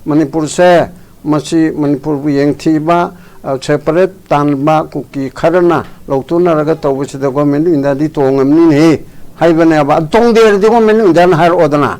ꯃꯅꯤꯄꯨꯔꯁꯦ, ꯃꯁꯤ ꯃꯅꯤꯄꯨꯔꯕꯨ ꯌꯦꯡꯊꯤꯕ, ꯁꯦꯄꯔꯦꯠ ꯇꯥꯟꯕ ꯀꯨꯀꯤ ꯈꯔꯅ ꯂꯧꯊꯣꯛꯅꯔꯒ ꯇꯧꯕꯁꯤꯗ ꯒꯣꯔꯃꯦꯟ ꯑꯣꯐ ꯏꯟꯗꯤꯌꯥꯗꯤ ꯇꯣꯡꯉꯝꯅꯤꯅꯦ ꯍꯥꯏꯕꯅꯦꯕ꯫ ꯑꯗꯨ ꯇꯣꯡꯗꯦ ꯍꯥꯏꯔꯗꯤ ꯒꯣꯔꯃꯦꯟ ꯑꯣꯐ ꯏꯟꯗꯤꯌꯥꯅ ꯍꯥꯏꯔꯛꯑꯣꯗꯅ꯫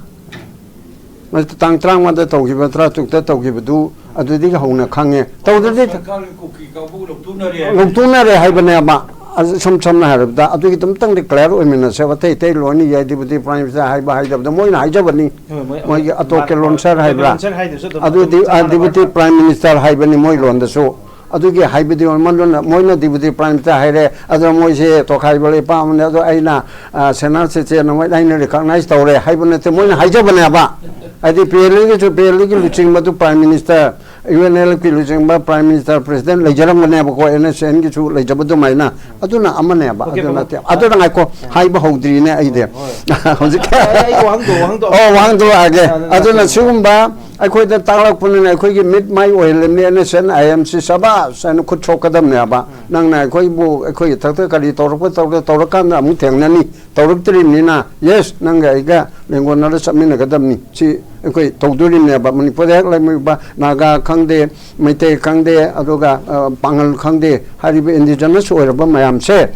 ꯃꯁꯤ ꯇꯥꯡ ꯇꯔꯥꯃꯉꯥꯗ ꯇꯧꯈꯤꯕ, ꯇꯔꯥꯇꯔꯨꯛꯇ ꯇꯧꯈꯤꯕꯗꯨ ꯑꯗꯨꯗꯒꯤ ꯍꯧꯅ ꯈꯪꯉꯦ꯫ ꯇꯧꯗ꯭ꯔꯗꯤ ꯁꯔꯀꯥꯔꯒꯤ ꯀꯨꯀꯤ ꯀꯥꯡꯕꯨ ꯂꯧꯊꯣꯛꯅꯔꯦ꯫ ꯂꯧꯊꯣꯛꯅꯔꯦ ꯍꯥꯏꯕꯅꯦꯕ꯫ ꯑꯗꯨ ꯏꯁꯝ ꯁꯝꯅ ꯍꯥꯏꯔꯕꯗ ꯑꯗꯨꯒꯤꯗꯃꯛꯇꯪꯗꯤ ꯀ꯭ꯂꯤꯌꯥꯔ ꯑꯣꯏꯃꯤꯟꯅꯁꯦꯕ꯫ ꯑꯇꯩ ꯑꯇꯩ ꯂꯣꯏꯅ ꯌꯥꯏ, ꯗꯤꯄꯨꯇꯤ ꯄ꯭ꯔꯥꯏꯝ ꯃꯤꯅꯤꯁꯇꯔ ꯍꯥꯏꯕ ꯍꯥꯏꯗꯕꯗ ꯃꯣꯏꯅ ꯍꯥꯏꯖꯕꯅꯤ꯫ ꯍꯣꯏ, ꯃꯣꯏ ꯃꯣꯏꯒꯤ ꯑꯇꯣꯞ ꯃꯥ-, ꯀꯦꯂꯣꯟꯁꯔ ꯍꯥꯏꯕ꯭ꯔꯥ? ꯀꯦꯂꯣꯟꯁꯔ ꯍꯥꯏꯗꯨꯁꯨ ꯑꯗꯨꯝ ꯑꯗꯨꯗꯤ, ꯑꯗꯨꯝ ꯑ, ꯆꯞ ꯃꯥꯟꯅꯕ ꯗꯤꯄꯨꯇꯤ ꯍꯥꯏꯇꯥꯔꯦ꯫ ꯄ꯭ꯔꯥꯏꯝ ꯃꯤꯅꯤꯁꯇꯔ ꯍꯥꯏꯕꯅꯤ ꯃꯣꯏ ꯂꯣꯟꯗꯁꯨ꯫ ꯑꯗꯨꯒꯤ ꯍꯥꯏꯕꯗꯤ ꯃꯗꯨꯅ ꯃꯣꯏꯅ ꯗꯤꯄꯨꯇꯤ ꯄ꯭ꯔꯥꯏꯝ ꯃꯤꯅꯤꯁꯇꯔ ꯍꯥꯏꯔꯦ, ꯑꯗꯨꯅ ꯃꯣꯏꯁꯦ ꯇꯣꯈꯥꯏꯕ ꯂꯩꯄꯥꯛ ꯑꯃꯅꯤ, ꯑꯗꯣ ꯑꯩꯅ, ꯑ, ꯁꯦꯅꯥ ꯁꯤꯇꯤꯖꯦꯟ ꯑꯃ ꯑꯩꯅ ꯔꯤꯀꯣꯛꯅꯥꯏꯖ ꯇꯧꯔꯦ ꯍꯥꯏꯕ ꯅꯠꯇꯦ, ꯃꯣꯏꯅ ꯍꯥꯏꯖꯕꯅꯦꯕ꯫ ꯍꯥꯏꯗꯤ ꯄꯤ ꯑꯦꯜ ꯑꯦꯒꯤꯁꯨ, ꯄꯤ ꯑꯦꯜ ꯑꯦꯒꯤ ꯂꯨꯆꯤꯡꯕꯗꯨ prime minister, U N L ꯑꯦꯐꯀꯤ ꯂꯨꯆꯤꯡꯕ ꯄ꯭ꯔꯥꯏꯝ ꯃꯤꯅꯤꯁꯇꯔ ꯄ꯭ꯔꯦꯁꯤꯗꯦꯟ ꯂꯩꯖꯔꯝꯒꯅꯦꯕꯀꯣ, ꯑꯦꯟ ꯑꯦꯁ ꯑꯦꯟꯒꯤꯁꯨ ꯂꯩꯖꯕ ꯑꯗꯨꯃꯥꯏꯅ꯫ ꯑꯗꯨꯅ ꯑꯃꯅꯦꯕ, ꯑꯣꯀꯦ, ꯑꯗꯨ ꯄꯥꯕꯨꯡ꯫ ꯅꯠꯇꯦ꯫ ꯑꯗꯨꯅ ꯉꯥꯏꯈꯣ, ꯍꯥꯏꯕ ꯍꯧꯗ꯭ꯔꯤꯅꯦ ꯑꯩꯗꯤ꯫ ꯍꯣꯏ, ꯍꯣꯏ꯫ ꯍꯧꯖꯤꯛ ꯑꯩ, ꯑꯩ ꯋꯥꯍꯪꯗꯣ, ꯋꯥꯍꯪꯗꯣ ꯑꯣ, ꯋꯥꯍꯪꯗꯣ ꯂꯥꯛꯑꯒꯦ꯫ ꯑ, ꯑꯗꯨ ꯑꯗꯨꯅ ꯂꯥꯛꯄꯤꯔꯣ꯫ ꯁꯤꯒꯨꯝꯕ ꯑꯩꯈꯣꯏꯗ ꯇꯥꯛꯂꯛꯄꯅꯤꯅ ꯑꯩꯈꯣꯏꯒꯤ ꯃꯤꯠ ꯃꯥꯏ ꯑꯣꯏꯍꯜꯂꯕꯅꯤ, N S N I M ꯁꯤ ꯁꯕꯥꯁ ꯍꯥꯏꯅ ꯈꯨꯠ ꯁꯣꯛꯀꯗꯕꯅꯦꯕ꯫ ꯎꯝ꯫ ꯅꯪꯅ ꯑꯩꯈꯣꯏꯕꯨ, ꯑꯩꯈꯣꯏꯒꯤ ꯊꯛꯇ ꯀꯔꯤ ꯇꯧꯔꯛꯄ ꯇꯧꯔ-, ꯇꯧꯔꯀꯥꯟꯗ ꯑꯃꯨꯛ ꯊꯦꯡꯅꯅꯤ꯫ ꯇꯧꯔꯛꯇ꯭ꯔꯤꯕꯅꯤꯅ, ꯌꯦꯁ, ꯅꯪꯒ ꯑꯩꯒ ꯂꯦꯡꯒꯣꯟꯅꯔ ꯆꯠꯃꯤꯟꯅꯒꯗꯕꯅꯤ꯫ ꯁꯤ ꯑꯩꯈꯣꯏ ꯇꯧꯗꯣꯔꯤꯕꯅꯦꯕ꯫ ꯃꯅꯤꯄꯨꯔꯗ ꯍꯦꯛ ꯂꯩꯃꯤꯕ ꯅꯥꯒꯥ ꯈꯪꯗꯦ, ꯃꯩꯇꯩ ꯈꯪꯗꯦ, ꯑꯗꯨꯒ, ꯑ, ꯄꯥꯉꯜ ꯈꯪꯗꯦ, ꯍꯥꯏꯔꯤꯕ ꯏꯟꯗꯤꯖꯤꯅꯁ ꯑꯣꯏꯔꯕ ꯃꯌꯥꯝꯁꯦ,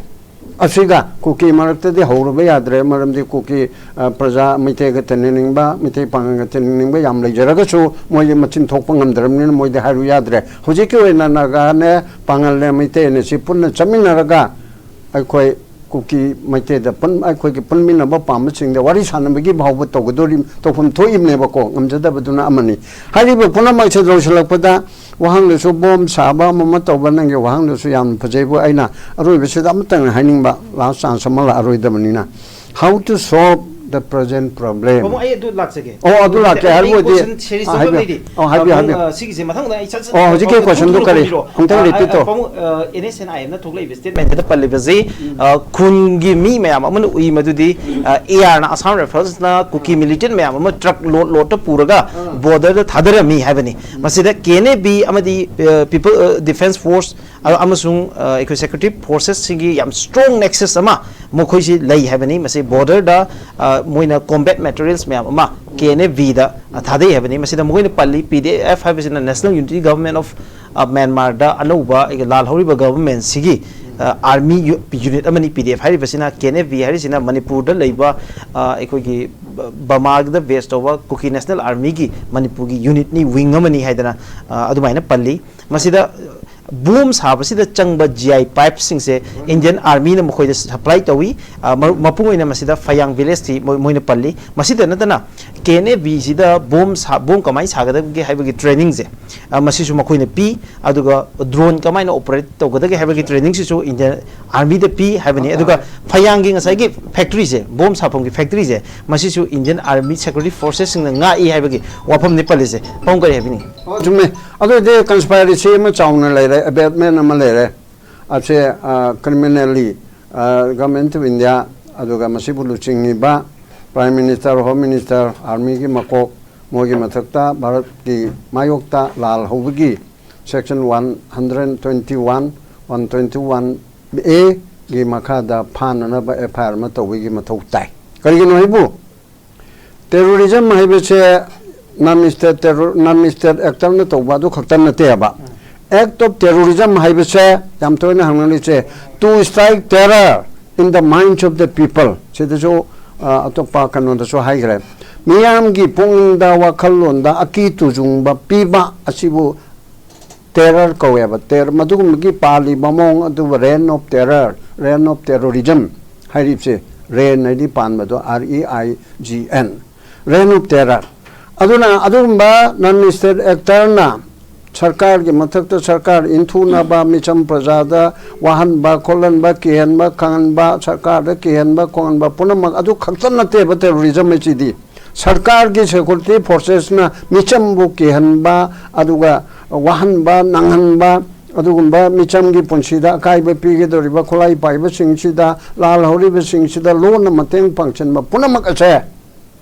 ꯑꯁꯤꯒ ꯀꯨꯀꯤ ꯃꯔꯛꯇꯗꯤ ꯍꯧꯔꯨꯕ ꯌꯥꯗ꯭ꯔꯦ꯫ ꯃꯔꯝꯗꯤ ꯀꯨꯀꯤ, ꯑ, ꯄ꯭ꯔꯖꯥ ꯃꯩꯇꯩꯒ ꯇꯤꯟꯅꯅꯤꯡꯕ, ꯃꯩꯇꯩ ꯄꯥꯉꯜꯒ ꯇꯤꯟꯅꯅꯤꯡꯕ ꯌꯥꯝ ꯂꯩꯖꯔꯒꯁꯨ ꯃꯣꯏꯗꯤ ꯃꯆꯤꯟ ꯊꯣꯛꯄ ꯉꯝꯗ꯭ꯔꯕꯅꯤꯅ ꯃꯣꯏꯗꯤ ꯍꯥꯏꯔꯨ ꯌꯥꯗ꯭ꯔꯦ꯫ ꯍꯧꯖꯤꯛꯀꯤ ꯑꯣꯏꯅ ꯅꯥꯒꯥꯅꯦ, ꯄꯥꯉꯜꯅꯦ, ꯃꯩꯇꯩꯅꯦ ꯁꯤ ꯄꯨꯟꯅ ꯆꯠꯃꯤꯟꯅꯔꯒ ꯑꯩꯈꯣꯏ ꯀꯨꯀꯤ ꯃꯩꯇꯩꯗ ꯄꯨꯟ-, ꯑꯩꯈꯣꯏꯒꯤ ꯄꯨꯟꯃꯤꯟꯅꯕ ꯄꯥꯝꯕꯁꯤꯡꯗ ꯋꯥꯔꯤ ꯁꯥꯟꯅꯕꯒꯤ ꯐꯥꯎꯕ ꯇꯧꯒꯗꯧꯔꯤ, ꯇꯧꯐꯝ ꯊꯣꯛꯏꯕꯅꯦꯕꯀꯣ, ꯉꯝꯖꯗꯕꯗꯨꯅ ꯑꯃꯅꯤ꯫ ꯍꯥꯏꯔꯤꯕ ꯄꯨꯝꯅꯃꯛꯁꯦ ꯂꯣꯏꯁꯤꯜꯂꯛꯄꯗ ꯋꯥꯍꯪꯗꯨꯁꯨ ꯕꯣꯝ ꯁꯥꯕ ꯑꯃ ꯑꯃ ꯇꯧꯕ ꯅꯪꯒꯤ ꯋꯥꯍꯪꯗꯨꯁꯨ ꯌꯥꯝ ꯐꯖꯩꯕꯨ꯫ ꯑꯩꯅ ꯑꯔꯣꯏꯕꯁꯤꯗ ꯑꯃꯇꯪ ꯍꯥꯏꯅꯤꯡꯕ, ꯂꯥꯁ ꯆꯥꯟꯁ ꯑꯃ ꯂꯥꯛꯑꯔꯣꯏꯗꯕꯅꯤꯅ, how to solve the present problem. ꯄꯥꯕꯨꯡ, ꯑꯩ ꯑꯗꯨ ꯂꯥꯛꯆꯒꯦ꯫ ꯑꯣ, ꯑꯗꯨ ꯂꯥꯛꯀꯦ ꯑꯩ ꯍꯥꯏꯕꯕꯨꯗꯤ question series ꯑꯃ ꯍꯥꯏꯕꯤꯌꯨ꯫ ꯂꯩꯔꯤ꯫ ꯑꯣ, ꯍꯥꯏꯕꯤꯌꯨ, ꯑ, ꯍꯥꯏꯕꯤꯌꯨ꯫ ꯑ, ꯁꯤꯒꯤꯁꯦ ꯃꯊꯪꯗ ꯑꯩ ꯁꯠ ꯁꯠ ꯑꯣ, ꯍꯧꯖꯤꯛꯀꯤ ꯄꯥꯕꯨꯡ question ꯗꯨ ꯑꯗꯨꯝ ꯀꯔꯤ? ꯈꯨꯝꯕꯤꯔꯣ꯫ ꯑꯃꯨꯛꯇꯪ ꯑ, repeat ꯇꯧ꯫ ꯄꯥꯕꯨꯡ, ꯑ, N S N I M ꯅ ꯊꯣꯛꯂꯛꯏꯕ statement ꯁꯤꯗ ꯄꯜꯂꯤꯕꯁꯤ, ꯑ, ꯈꯨꯟꯒꯤ ꯃꯤ ꯃꯌꯥꯝ ꯑꯃꯅ ꯎꯏ ꯃꯗꯨꯗꯤ, ꯑ, A R ꯅ, Assam Rifles ꯅ ꯀꯨꯀꯤ militant ꯃꯌꯥꯝ ꯑꯃ truck load load ꯇ ꯄꯨꯔꯒ border ꯗ ꯊꯥꯗꯔꯝꯃꯤ ꯍꯥꯏꯕꯅꯤ꯫ ꯃꯁꯤꯗ K N A B ꯑꯃꯗꯤ, ꯑ, People, ꯑ, Defence Force ꯑ-, ꯑꯃꯁꯨꯡ, ꯑ, ꯑꯩꯈꯣꯏ security forces ꯁꯤꯡꯒꯤ ꯌꯥꯝ strong nexus ꯑꯃ ꯃꯈꯣꯏꯁꯤ ꯂꯩ ꯍꯥꯏꯕꯅꯤ꯫ ꯃꯁꯤ border ꯗ, ꯑ, ꯃꯣꯏꯅ combat materials ꯃꯌꯥꯝ ꯑꯃ K N A B ꯗ, ꯑ, ꯊꯥꯗꯩ ꯍꯥꯏꯕꯅꯤ꯫ ꯃꯁꯤꯗ ꯃꯈꯣꯏꯅ ꯄꯜꯂꯤ, P D F ꯍꯥꯏꯕꯁꯤꯅ National Unity Government of, ꯑ, Myanmar ꯗ ꯑꯅꯧꯕ ꯑꯩꯒꯤ ꯂꯥꯜꯍꯧꯔꯤꯕ government ꯁꯤꯒꯤ, ꯑ, army ꯌꯨ-, unit ꯑꯃꯅꯤ꯫ P D F ꯍꯥꯏꯔꯤꯕꯁꯤꯅ, K N A B ꯍꯥꯏꯔꯤꯁꯤꯅ ꯃꯅꯤꯄꯨꯔꯗ ꯂꯩꯕ, ꯑ, ꯑꯩꯈꯣꯏꯒꯤ ꯕ-, ꯕꯃꯥꯒꯤꯗ base ꯇꯧꯕ Kuki National Army ꯒꯤ ꯃꯅꯤꯄꯨꯔꯒꯤ unit ꯅꯤ, wing ꯑꯃꯅꯤ ꯍꯥꯏꯗꯅ, ꯑ, ꯑꯗꯨꯃꯥꯏꯅ ꯄꯜꯂꯤ꯫ ꯃꯁꯤꯗ bomb ꯁꯥꯕꯁꯤꯗ ꯆꯪꯕ G I pipe ꯁꯤꯡꯁꯦ Indian Army ꯅ ꯃꯈꯣꯏꯗ supply ꯇꯧꯏ꯫ ꯑ, ꯃꯔꯨ-, ꯃꯄꯨꯡ ꯑꯣꯏꯅ ꯃꯁꯤꯗ ꯐꯌꯥꯡ village ꯇꯤ ꯃꯣꯏ-, ꯃꯣꯏꯅ ꯄꯜꯂꯤ꯫ ꯃꯁꯤꯗ ꯅꯠꯇꯅ K N A B ꯁꯤꯗ bomb ꯁꯥ-, bomb ꯀꯃꯥꯏꯅ ꯁꯥꯒꯗꯒꯦ ꯍꯥꯏꯕꯒꯤ training ꯁꯦ, ꯑ, ꯃꯁꯤꯁꯨ ꯃꯈꯣꯏꯅ ꯄꯤ꯫ ꯑꯗꯨꯒ drone ꯀꯃꯥꯏꯅ operate ꯇꯧꯒꯗꯒꯦ ꯍꯥꯏꯕꯒꯤ training ꯁꯤꯁꯨ Indian Army ꯗ ꯄꯤ ꯍꯥꯏꯕꯅꯤ꯫ ꯑꯗꯨꯒ ꯐꯌꯥꯡꯒꯤ ꯉꯁꯥꯏꯒꯤ factory ꯁꯦ, bomb ꯁꯥꯐꯝꯒꯤ factory ꯁꯦ, ꯃꯁꯤꯁꯨ Indian Army Security Forces ꯁꯤꯡꯅ ꯉꯥꯛꯏ ꯍꯥꯏꯕꯒꯤ ꯋꯥꯐꯝꯅꯤ ꯄꯜꯂꯤꯁꯦ꯫ ꯄꯥꯕꯨꯡ ꯀꯔꯤ ꯍꯥꯏꯕꯤꯅꯤꯡꯉꯤ? ꯑꯣ, ꯆꯨꯝꯃꯦ꯫ ꯑꯗꯨꯗꯤ conspiracy ꯑꯃ ꯆꯥꯎꯅ ꯂꯩꯔꯦ, abetment ꯑꯃ ꯂꯩꯔꯦ꯫ ꯑꯁꯦ, ꯑ, criminally, ꯑ, Government of India, ꯑꯗꯨꯒ ꯃꯁꯤꯕꯨ ꯂꯨꯆꯤꯡꯉꯤꯕ Prime Minister, Home Minister, Army ꯒꯤ ꯃꯀꯣꯛ, ꯃꯣꯏꯒꯤ ꯃꯊꯛꯇ ꯚꯥꯔꯠꯀꯤ ꯃꯥꯌꯣꯛꯇ ꯂꯥꯜ ꯍꯧꯕꯒꯤ section one hundred twenty one, one twenty one A ꯒꯤ ꯃꯈꯥꯗ ꯐꯥꯅꯅꯕ F I R ꯑꯃ ꯇꯧꯕꯒꯤ ꯃꯊꯧ ꯇꯥꯏ꯫ ꯀꯔꯤꯒꯤꯅꯣ ꯍꯥꯏꯕꯨ, terrorism ꯍꯥꯏꯕꯁꯦ non state terror, non state actor ꯅ ꯇꯧꯕ ꯑꯗꯨ ꯈꯛꯇ ꯅꯠꯇꯦꯕ꯫ Act of terrorism ꯍꯥꯏꯕꯁꯦ ꯌꯥꯝ ꯇꯣꯏꯅ ꯍꯪꯅꯔꯤꯁꯦ, to strike terror in the minds of the people꯫ ꯁꯤꯗꯁꯨ, ꯑ, ꯑꯇꯣꯞꯄ ꯀꯩꯅꯣꯗꯁꯨ ꯍꯥꯏꯈ꯭ꯔꯦ꯫ ꯃꯤꯌꯥꯝꯒꯤ ꯄꯨꯛꯅꯤꯡꯗ, ꯋꯥꯈꯜꯂꯣꯟꯗ ꯑꯀꯤ ꯇꯨꯖꯨꯡꯕ ꯄꯤꯕ ꯑꯁꯤꯕꯨ terror ꯀꯧꯋꯦꯕ꯫ Terror, ꯃꯗꯨꯒꯨꯝꯕꯒꯤ ꯄꯥꯜꯂꯤꯕ ꯃꯑꯣꯡ ꯑꯗꯨꯕꯨ reign of terror, reign of terrorism ꯍꯥꯏꯔꯤꯕꯁꯦ, reign ꯍꯥꯏꯗꯤ ꯄꯥꯟꯕꯗꯣ, R E I G N, reign of terror꯫ ꯑꯗꯨꯅ ꯑꯗꯨꯒꯨꯝꯕ non state actor ꯅ ꯁꯔꯀꯥꯔꯒꯤ ꯃꯊꯛꯇ ꯁꯔꯀꯥꯔ ꯏꯟꯊꯨꯅꯕ, ꯃꯤꯆꯝ ꯄ꯭ꯔꯖꯥꯗ ꯋꯥꯍꯟꯕ, ꯈꯣꯠꯍꯟꯕ, ꯀꯤꯍꯟꯕ, ꯈꯪꯍꯟꯕ, ꯁꯔꯀꯥꯔꯗ ꯀꯤꯍꯟꯕ, ꯈꯣꯡꯍꯟꯕ ꯄꯨꯝꯅꯃꯛ ꯑꯗꯨ ꯈꯛꯇ ꯅꯠꯇꯦꯕ terrorism ꯍꯥꯏꯁꯤꯗꯤ꯫ ꯁꯔꯀꯥꯔꯒꯤ security forcesꯅ ꯃꯤꯆꯝꯕꯨ ꯀꯤꯍꯟꯕ, ꯑꯗꯨꯒ ꯋꯥꯍꯟꯕ, ꯅꯪꯍꯟꯕ, ꯑꯗꯨꯒꯨꯝꯕ ꯃꯤꯆꯝꯒꯤ ꯄꯨꯟꯁꯤꯗ ꯑꯀꯥꯏꯕ ꯄꯤꯒꯗꯧꯔꯤꯕ ꯈꯨꯠꯂꯥꯏ ꯄꯥꯏꯕꯁꯤꯡꯁꯤꯗ, ꯂꯥꯜꯍꯧꯔꯤꯕꯁꯤꯡꯁꯤꯗ ꯂꯣꯟꯅ ꯃꯇꯦꯡ ꯄꯥꯡꯁꯤꯟꯕ ꯄꯨꯝꯅꯃꯛ ꯑꯁꯦ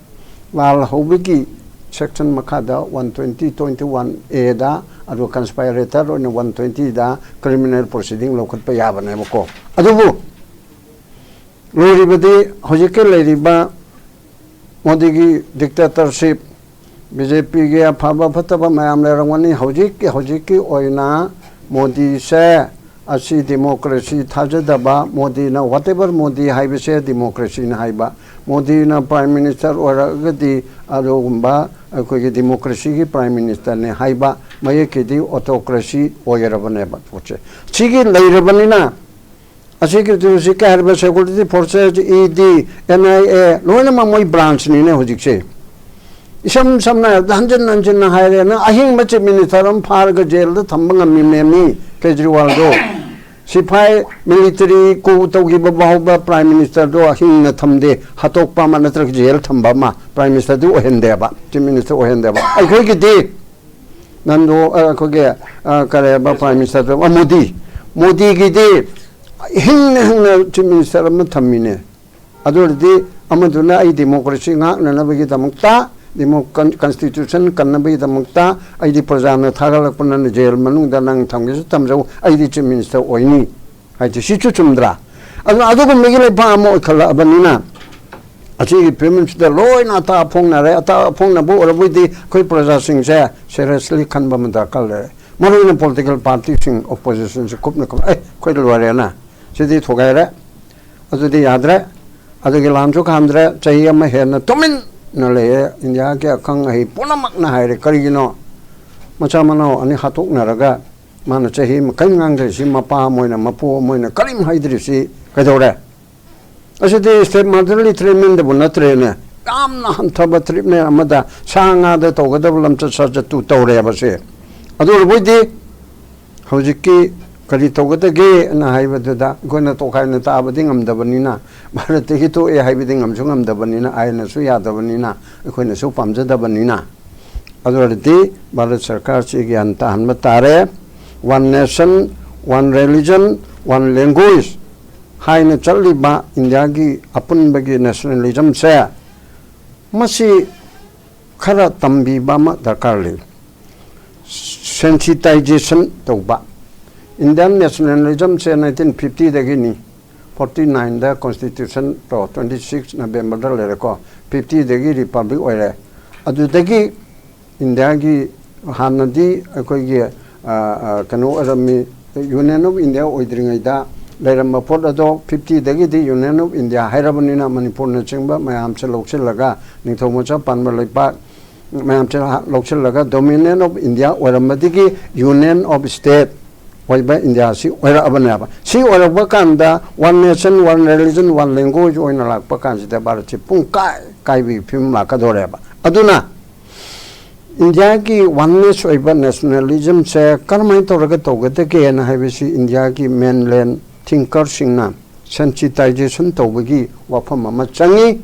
ꯂꯥꯜꯍꯧꯕꯒꯤ section ꯃꯈꯥꯗ one twenty, twenty one A ꯗ, ꯑꯗꯨꯒ conspirator ꯑꯣꯏꯅ one twenty ꯗ criminal proceeding ꯂꯧꯈꯠꯄ ꯌꯥꯕꯅꯦꯕꯀꯣ꯫ ꯑꯗꯨꯕꯨ ꯂꯣꯏꯔꯤꯕꯗꯤ ꯍꯧꯖꯤꯛꯀꯤ ꯂꯩꯔꯤꯕ ꯃꯣꯗꯤꯒꯤ dictatorship, ꯕꯤ ꯖꯦ ꯄꯤꯒꯤ ꯑꯐꯕ ꯐꯠꯇꯕ ꯃꯌꯥꯝ ꯂꯩꯔꯝꯒꯅꯤ꯫ ꯍꯧꯖꯤꯛꯀꯤ, ꯍꯧꯖꯤꯛꯀꯤ ꯑꯣꯏꯅ ꯃꯣꯗꯤꯁꯦ ꯑꯁꯤ democracy ꯊꯥꯖꯗꯕ, ꯃꯣꯗꯤꯅ, whatever ꯃꯣꯗꯤ ꯍꯥꯏꯕꯁꯦ democracyꯅ ꯍꯥꯏꯕ, ꯃꯣꯗꯤꯅ prime minister ꯑꯣꯏꯔꯒꯗꯤ ꯑꯗꯨꯒꯨꯝꯕ ꯑꯩꯈꯣꯏꯒꯤ democracyꯒꯤ prime ministerꯅꯦ ꯍꯥꯏꯕ ꯃꯌꯦꯛꯀꯤꯗꯤ autocracy ꯑꯣꯏꯔꯕꯅꯦꯕ ꯄꯣꯠꯁꯦ꯫ ꯁꯤꯒꯤ ꯂꯩꯔꯕꯅꯤꯅ ꯑꯁꯤꯒꯤ ꯍꯧꯖꯤꯛꯀꯤ ꯍꯥꯏꯔꯤꯕ security forces, E D, N I A ꯂꯣꯏꯅꯃꯛ ꯃꯣꯏ branchꯅꯤꯅꯦ ꯍꯧꯖꯤꯛꯁꯦ꯫ ꯏꯁꯝ ꯁꯝꯅ ꯍꯥꯏꯔꯕꯗ ꯍꯟꯖꯤꯟ ꯍꯟꯖꯤꯟꯅ ꯍꯥꯏꯔꯦ, ꯅꯪ ꯑꯍꯤꯡꯕ chief minister ꯑꯃ ꯐꯥꯔꯒ ꯖꯦꯜꯗ ꯊꯝꯕ ꯉꯝꯃꯤꯕꯅꯦ ꯃꯤ ꯀꯦꯖ꯭ꯔꯤꯋꯥꯜꯗꯣ꯫ ꯁꯤꯐꯥꯏ, military coup ꯇꯧꯈꯤꯕ ꯐꯥꯎꯕ prime ministerꯗꯣ ꯑꯍꯤꯡꯅ ꯊꯝꯗꯦ, ꯍꯥꯠꯇꯣꯛꯄ ꯑꯃ ꯅꯠꯇ꯭ꯔꯒ ꯖꯦꯜ ꯊꯝꯕ ꯑꯃ prime ministerꯗꯤ ꯑꯣꯏꯍꯟꯗꯦꯕ, chief minister ꯑꯣꯏꯍꯟꯗꯦꯕ꯫ ꯑꯩꯈꯣꯏꯒꯤꯗꯤ ꯅꯟꯗꯣ, ꯑ, ꯑꯩꯈꯣꯏꯒꯤ, ꯑ, ꯀꯔꯤ ꯍꯥꯏꯕ, prime ministerꯗꯣ, ꯑ, ꯃꯣꯗꯤ, ꯃꯣꯗꯤꯒꯤꯗꯤ ꯍꯤꯡꯅ ꯍꯤꯡꯅ chief minister ꯑꯃ ꯊꯝꯃꯤꯅꯦ꯫ ꯑꯗꯨ ꯑꯣꯏꯔꯗꯤ ꯑꯃꯗꯨꯅ ꯑꯩ democracy ꯉꯥꯛꯅꯅꯕꯒꯤꯗꯃꯛꯇ, demo-, con-, constitution ꯀꯟꯅꯕꯒꯤꯗꯃꯛꯇ ꯑꯩꯗꯤ ꯄ꯭ꯔꯖꯥꯅ ꯊꯥꯒꯠꯂꯛꯄꯅ ꯖꯦꯜ ꯃꯅꯨꯡꯗ ꯅꯪ ꯊꯝꯒꯦꯁꯨ ꯊꯝꯖꯧ, ꯑꯩꯗꯤ chief minister ꯑꯣꯏꯅꯤ ꯍꯥꯏꯗꯤ ꯁꯤꯁꯨ ꯆꯨꯝꯗ꯭ꯔꯥ? ꯑꯗꯨꯅ ꯑꯗꯨꯒꯨꯝꯕꯒꯤ ꯂꯩꯕꯥꯛ ꯑꯃ ꯑꯣꯏꯈꯠꯂꯛꯑꯕꯅꯤꯅ ꯑꯁꯤꯒꯤ ꯐꯤꯕꯝꯁꯤꯗ ꯂꯣꯏꯅ ꯑꯇꯥ ꯑꯐꯣꯡꯅꯔꯦ꯫ ꯑꯇꯥ ꯑꯐꯣꯡꯅꯕ ꯑꯣꯏꯔꯕꯣꯏꯗꯤ ꯑꯩꯈꯣꯏ ꯄ꯭ꯔꯖꯥꯁꯤꯡꯁꯦ seriously ꯈꯟꯕ ꯑꯃ ꯗꯔꯀꯥꯔ ꯂꯩꯔꯦ꯫ ꯃꯔꯨ ꯑꯣꯏꯅ political partyꯁꯤꯡ, oppositionꯁꯦ ꯀꯨꯞꯅ ꯀꯨꯞꯅ, "ꯑꯦ, ꯑꯩꯈꯣꯏꯗ ꯂꯣꯏꯔꯦꯅ, ꯁꯤꯗꯤ ꯊꯨꯒꯥꯏꯔꯦ, ꯑꯗꯨꯗꯤ ꯌꯥꯗ꯭ꯔꯦ, ꯑꯗꯨꯒꯤ ꯂꯥꯟꯁꯨ ꯈꯥꯝꯗ꯭ꯔꯦ", ꯆꯍꯤ ꯑꯃ ꯍꯦꯟꯅ ꯇꯨꯃꯤꯟꯅ ꯂꯩꯌꯦ꯫ ꯏꯟꯗꯤꯌꯥꯒꯤ ꯑꯈꯪ ꯑꯍꯩ ꯄꯨꯝꯅꯃꯛꯅ ꯍꯥꯏꯔꯦ, ꯀꯔꯤꯒꯤꯅꯣ ꯃꯆꯥ ꯃꯅꯥꯎ ꯑꯅꯤ ꯍꯥꯠꯇꯣꯛꯅꯔꯒ ꯃꯥꯅ ꯆꯍꯤ ꯑꯃ ꯀꯔꯤꯝ ꯉꯥꯡꯗ꯭ꯔꯤꯁꯤ? ꯃꯄꯥ ꯑꯃ ꯑꯣꯏꯅ, ꯃꯄꯨ ꯑꯃ ꯑꯣꯏꯅ ꯀꯔꯤꯝ ꯍꯥꯏꯗ꯭ꯔꯤꯁꯤ ꯀꯩꯗꯧꯔꯦ? ꯑꯁꯤꯗꯤ stepmotherly treatmentꯗꯕꯨ ꯅꯠꯇ꯭ꯔꯦꯅꯦ, ꯌꯥꯝꯅ ꯍꯟꯊꯕ treatment ꯑꯃꯗ ꯁꯥ ꯉꯥꯗ ꯇꯧꯒꯗꯕ ꯂꯝꯆꯠ ꯁꯥꯖꯠꯇꯨ ꯇꯧꯔꯦꯕ ꯁꯦ꯫ ꯑꯗꯨ ꯑꯣꯏꯔꯕꯣꯏꯗꯤ ꯍꯧꯖꯤꯛꯀꯤ ꯀꯔꯤ ꯇꯧꯒꯗꯒꯦ ꯑꯅ ꯍꯥꯏꯕꯗꯨꯗ ꯑꯩꯈꯣꯏꯅ ꯇꯣꯈꯥꯏꯅ ꯇꯥꯕꯗꯤ ꯉꯝꯗꯕꯅꯤꯅ, ꯚꯥꯔꯠꯇꯒꯤ ꯊꯣꯛꯑꯦ ꯍꯥꯏꯕꯗꯤ ꯉꯝꯁꯨ ꯉꯝꯗꯕꯅꯤꯅ, ꯑꯥꯏꯟꯅꯁꯨ ꯌꯥꯗꯕꯅꯤꯅ, ꯑꯩꯈꯣꯏꯅꯁꯨ ꯄꯥꯝꯖꯗꯕꯅꯤꯅ, ꯑꯗꯨ ꯑꯣꯏꯔꯗꯤ ꯚꯥꯔꯠ ꯁꯔꯀꯥꯔꯁꯤ ꯒ꯭ꯌꯥꯟ ꯇꯥꯍꯟꯕ ꯇꯥꯔꯦ꯫ One nation, one religion, one language ꯍꯥꯏꯅ ꯆꯠꯂꯤꯕ ꯏꯟꯗꯤꯌꯥꯒꯤ ꯑꯄꯨꯟꯕꯒꯤ ꯅꯦꯁꯅꯦꯂꯤꯖꯝꯁꯦ, ꯃꯁꯤ ꯈꯔ ꯇꯝꯕꯤꯕ ꯑꯃ ꯗꯔꯀꯥꯔ ꯂꯩ꯫ Sensitization ꯇꯧꯕ꯫ ꯏꯟꯗꯤꯌꯥꯟ ꯅꯦꯁꯅꯦꯂꯤꯖꯝꯁꯦ ꯅꯥꯏꯟꯇꯤꯟ ꯐꯤꯐꯇꯤꯗꯒꯤꯅꯤ꯫ ꯐꯣꯔꯇꯤ ꯅꯥꯏꯟꯗ ꯀꯣꯟꯁꯇꯤꯇ꯭ꯌꯨꯁꯟ ꯇꯣ, ꯇ꯭ꯋꯦꯟꯇꯤ ꯁꯤꯛꯁ ꯅꯕꯦꯝꯕꯔꯗ ꯂꯩꯔꯦꯀꯣ꯫ ꯐꯤꯐꯇꯤꯗꯒꯤ ꯔꯤꯄꯕ꯭ꯂꯤꯛ ꯑꯣꯏꯔꯦ꯫ ꯑꯗꯨꯗꯒꯤ ꯏꯟꯗꯤꯌꯥꯒꯤ ꯍꯥꯟꯅꯗꯤ ꯑꯩꯈꯣꯏꯒꯤ, ꯑ, ꯑ, ꯀꯩꯅꯣ ꯑꯣꯏꯔꯝꯃꯤ, ꯌꯨꯅꯤꯌꯟ ꯑꯣꯐ ꯏꯟꯗꯤꯌꯥ ꯑꯣꯏꯗ꯭ꯔꯤꯉꯩꯗ ꯂꯩꯔꯝꯕ ꯄꯣꯠ ꯑꯗꯣ, ꯐꯤꯐꯇꯤꯗꯒꯤꯗꯤ ꯌꯨꯅꯤꯌꯟ ꯑꯣꯐ ꯏꯟꯗꯤꯌꯥ ꯍꯥꯏꯔꯕꯅꯤꯅ ꯃꯅꯤꯄꯨꯔꯅꯆꯤꯡꯕ ꯃꯌꯥꯝꯁꯦ ꯂꯧꯁꯤꯜꯂꯒ, ꯅꯤꯡꯊꯧ ꯃꯆꯥ ꯄꯥꯟꯕ ꯂꯩꯕꯥꯛ ꯃꯌꯥꯝꯁꯦ ꯂꯧꯁꯤꯜꯂꯒ ꯗꯣꯃꯤꯅꯤꯌꯟ ꯑꯣꯐ ꯏꯟꯗꯤꯌꯥ ꯑꯣꯏꯔꯝꯕꯗꯒꯤ ꯌꯨꯅꯤꯌꯟ ꯑꯣꯐ ꯁ꯭ꯇꯦꯠ ꯑꯣꯏꯕ ꯏꯟꯗꯤꯌꯥꯁꯤ ꯑꯣꯏꯔꯛꯑꯕꯅꯦꯕ꯫ ꯁꯤ ꯑꯣꯏꯔꯛꯄ ꯀꯥꯟꯗ one nation, one religion, one language ꯑꯣꯏꯅ ꯂꯥꯛꯄ ꯀꯥꯟꯁꯤꯗ ꯚꯥꯔꯠꯁꯤ ꯄꯨꯡ ꯀꯥꯏ ꯀꯥꯏꯕꯒꯤ ꯐꯤꯕꯝ ꯂꯥꯛꯀꯗꯧꯔꯦꯕ꯫ ꯑꯗꯨꯅ ꯏꯟꯗꯤꯌꯥꯒꯤ ꯋꯥꯟꯅꯦꯁ ꯑꯣꯏꯕ ꯅꯦꯁꯅꯦꯂꯤꯖꯝꯁꯦ ꯀꯔꯝꯍꯥꯏꯅ ꯇꯧꯔꯒ ꯇꯧꯒꯗꯒꯦꯅ ꯍꯥꯏꯕꯁꯤ ꯏꯟꯗꯤꯌꯥꯒꯤ ꯃꯦꯟꯂꯦꯟ ꯊꯤꯡꯀꯔꯁꯤꯡꯅ ꯁꯦꯟꯁꯤꯇꯥꯏꯖꯦꯁꯟ ꯇꯧꯕꯒꯤ ꯋꯥꯐꯝ ꯑꯃ ꯆꯪꯉꯤ꯫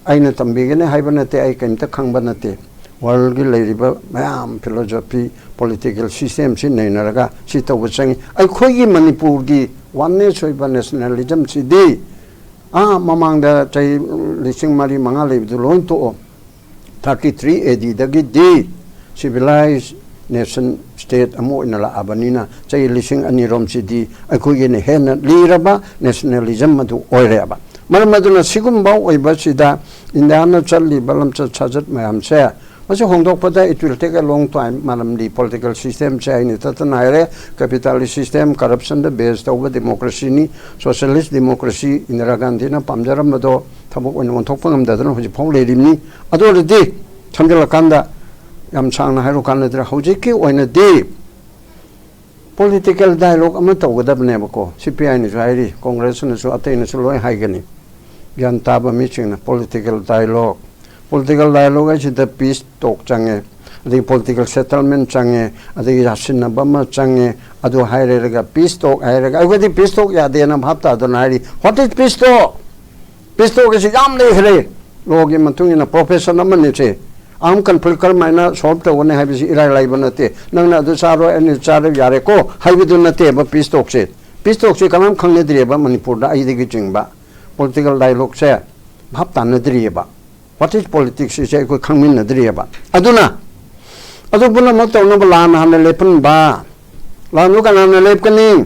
ꯑꯩꯅ ꯇꯝꯕꯤꯒꯅꯤ ꯍꯥꯏꯕ ꯅꯠꯇꯦ, ꯑꯩ ꯀꯔꯤꯝꯇ ꯈꯪꯕ ꯅꯠꯇꯦ꯫ ꯋꯥꯔꯜꯒꯤ ꯂꯩꯔꯤꯕ ꯃꯌꯥꯝ ꯐꯤꯂꯣꯖꯣꯐꯤ, ꯄꯣꯂꯤꯇꯤꯀꯦꯜ ꯁꯤꯁꯇꯦꯝꯁꯤ ꯅꯩꯅꯔꯒ ꯁꯤ ꯇꯧꯕ ꯆꯪꯉꯤ꯫ ꯑꯩꯈꯣꯏꯒꯤ ꯃꯅꯤꯄꯨꯔꯒꯤ ꯋꯥꯟꯅꯦꯁ ꯑꯣꯏꯕ ꯅꯦꯁꯅꯦꯂꯤꯖꯝꯁꯤꯗꯤ ꯑꯥ ꯃꯃꯥꯡꯗ ꯆꯍꯤ ꯂꯤꯁꯤꯡ ꯃꯔꯤ ꯃꯉꯥ ꯂꯩꯕꯗꯨ ꯂꯣꯏ ꯇꯣꯛꯑꯣ꯫ ꯊꯥꯔꯇꯤ ꯊ꯭ꯔꯤ ꯑꯦ ꯗꯤꯗꯒꯤꯗꯤ ꯁꯤꯚꯤꯂꯥꯏꯖ ꯅꯦꯁꯟ, ꯁ꯭ꯇꯦꯠ ꯑꯃ ꯑꯣꯏꯅ ꯂꯥꯛꯑꯕꯅꯤꯅ ꯆꯍꯤ ꯂꯤꯁꯤꯡ ꯑꯅꯤꯔꯣꯝꯁꯤꯗꯤ ꯑꯩꯈꯣꯏꯒꯤꯅ ꯍꯦꯟꯅ ꯂꯤꯔꯕ ꯅꯦꯁꯅꯦꯂꯤꯖꯝ ꯑꯗꯨ ꯑꯣꯏꯔꯦꯕ꯫ ꯃꯔꯝ ꯑꯗꯨꯅ ꯁꯤꯒꯨꯝꯕ ꯑꯣꯏꯕꯁꯤꯗ ꯏꯟꯗꯤꯌꯥꯅ ꯆꯠꯂꯤꯕ ꯂꯝꯆꯠ ꯁꯥꯖꯠ ꯃꯌꯥꯝꯁꯦ, ꯃꯁꯤ ꯍꯣꯡꯗꯣꯛꯄꯗ it will take a long time, ꯃꯔꯝꯗꯤ ꯄꯣꯂꯤꯇꯤꯀꯦꯜ ꯁꯤꯁꯇꯦꯝꯁꯦ ꯑꯩꯅ ꯇꯠꯇꯅ ꯍꯥꯏꯔꯦ, ꯀꯦꯄꯤꯇꯥꯂꯤꯁ ꯁꯤꯁꯇꯦꯝ, ꯀꯔꯞꯁꯟꯗ ꯕꯦꯁ ꯇꯧꯕ ꯗꯦꯃꯣꯀ꯭ꯔꯦꯁꯤꯅꯤ꯫ ꯁꯣꯁꯤꯌꯦꯂꯤꯁ ꯗꯦꯃꯣꯀ꯭ꯔꯦꯁꯤ ꯏꯟꯗꯤꯔꯥ ꯒꯥꯟꯙꯤꯅ ꯄꯥꯝꯖꯔꯝꯕꯗꯣ ꯊꯕꯛ ꯑꯣꯏꯅ ꯑꯣꯟꯊꯣꯛꯄ ꯉꯝꯗꯗꯅ ꯍꯧꯖꯤꯛꯐꯥꯎ ꯂꯩꯔꯤꯕꯅꯤ꯫ ꯑꯗꯨ ꯑꯣꯏꯔꯗꯤ ꯁꯝꯖꯜꯂꯀꯥꯟꯗ, ꯌꯥꯝ ꯁꯥꯡꯅ ꯍꯥꯏꯔꯨ ꯀꯥꯟꯅꯗ꯭ꯔꯦ, ꯍꯧꯖꯤꯛꯀꯤ ꯑꯣꯏꯅꯗꯤ ꯄꯣꯂꯤꯇꯤꯀꯦꯜ ꯗꯥꯏꯂꯣꯒ ꯑꯃ ꯇꯧꯒꯗꯕꯅꯦꯕꯀꯣ꯫ ꯁꯤ ꯄꯤ ꯑꯥꯏꯅꯁꯨ ꯍꯥꯏꯔꯤ, ꯀꯣꯡꯒ꯭ꯔꯦꯁꯅꯁꯨ, ꯑꯇꯩꯅꯁꯨ ꯂꯣꯏ ꯍꯥꯏꯒꯅꯤ꯫ ꯒ꯭ꯌꯥꯟ ꯇꯥꯕ ꯃꯤꯁꯤꯡꯅ ꯄꯣꯂꯤꯇꯤꯀꯦꯜ ꯗꯥꯏꯂꯣꯒ, ꯄꯣꯂꯤꯇꯤꯀꯦꯜ ꯗꯥꯏꯂꯣꯒ ꯍꯥꯏꯁꯤꯗ ꯄꯤꯁ ꯇꯣꯛ ꯆꯪꯉꯦ꯫ ꯑꯗꯒꯤ political settlement ꯆꯪꯉꯦ, ꯑꯗꯒꯤ ꯌꯥꯁꯤꯟꯅꯕ ꯑꯃ ꯆꯪꯉꯦ꯫ ꯑꯗꯨ ꯍꯥꯏꯔꯒ peace talk ꯍꯥꯏꯔꯒ ꯑꯩꯈꯣꯏꯗꯤ peace talk ꯌꯥꯗꯦꯅ ꯚꯥꯞ ꯇꯥꯗꯅ ꯍꯥꯏꯔꯤ꯫ What is peace talk? Peace talk ꯑꯁꯤ ꯌꯥꯝ ꯂꯩꯈ꯭ꯔꯦ꯫ Law ꯒꯤ ꯃꯇꯨꯡ ꯏꯟꯅ profession ꯑꯃꯅꯤ ꯁꯦ꯫ Armed conflict ꯀꯔꯝꯍꯥꯏꯅ solve ꯇꯧꯒꯅꯤ ꯍꯥꯏꯕꯁꯤ ꯏꯔꯥꯏ ꯂꯥꯏꯕ ꯅꯠꯇꯦ꯫ ꯅꯪꯅ ꯑꯗꯨ ꯆꯥꯔꯣꯏ, ꯑꯩꯅ ꯆꯥꯔꯣꯏ, ꯌꯥꯔꯦꯀꯣ ꯍꯥꯏꯕꯗꯨ ꯅꯠꯇꯦꯕ peace talk ꯁꯦ꯫ Peace talk ꯁꯦ ꯀꯅꯥꯝ ꯈꯪꯅꯗ꯭ꯔꯤꯑꯕ ꯃꯅꯤꯄꯨꯔꯗ, ꯑꯩꯗꯒꯤ ꯆꯤꯡꯕ꯫ Political dialogue ꯁꯦ ꯚꯥꯞ ꯇꯥꯅꯗ꯭ꯔꯤꯑꯕ꯫ What is politics ꯁꯦ ꯑꯩꯈꯣꯏ ꯈꯪꯃꯤꯟꯅꯗ꯭ꯔꯤꯑꯕ꯫ ꯑꯗꯨꯅ ꯑꯗꯨ ꯄꯨꯝꯅꯃꯛ ꯇꯧꯅꯕ ꯂꯥꯟ ꯍꯥꯟꯅ ꯂꯦꯞꯍꯟꯕ꯫ ꯂꯥꯟꯗꯨ ꯀꯅꯥꯅ ꯂꯦꯞꯀꯅꯤ?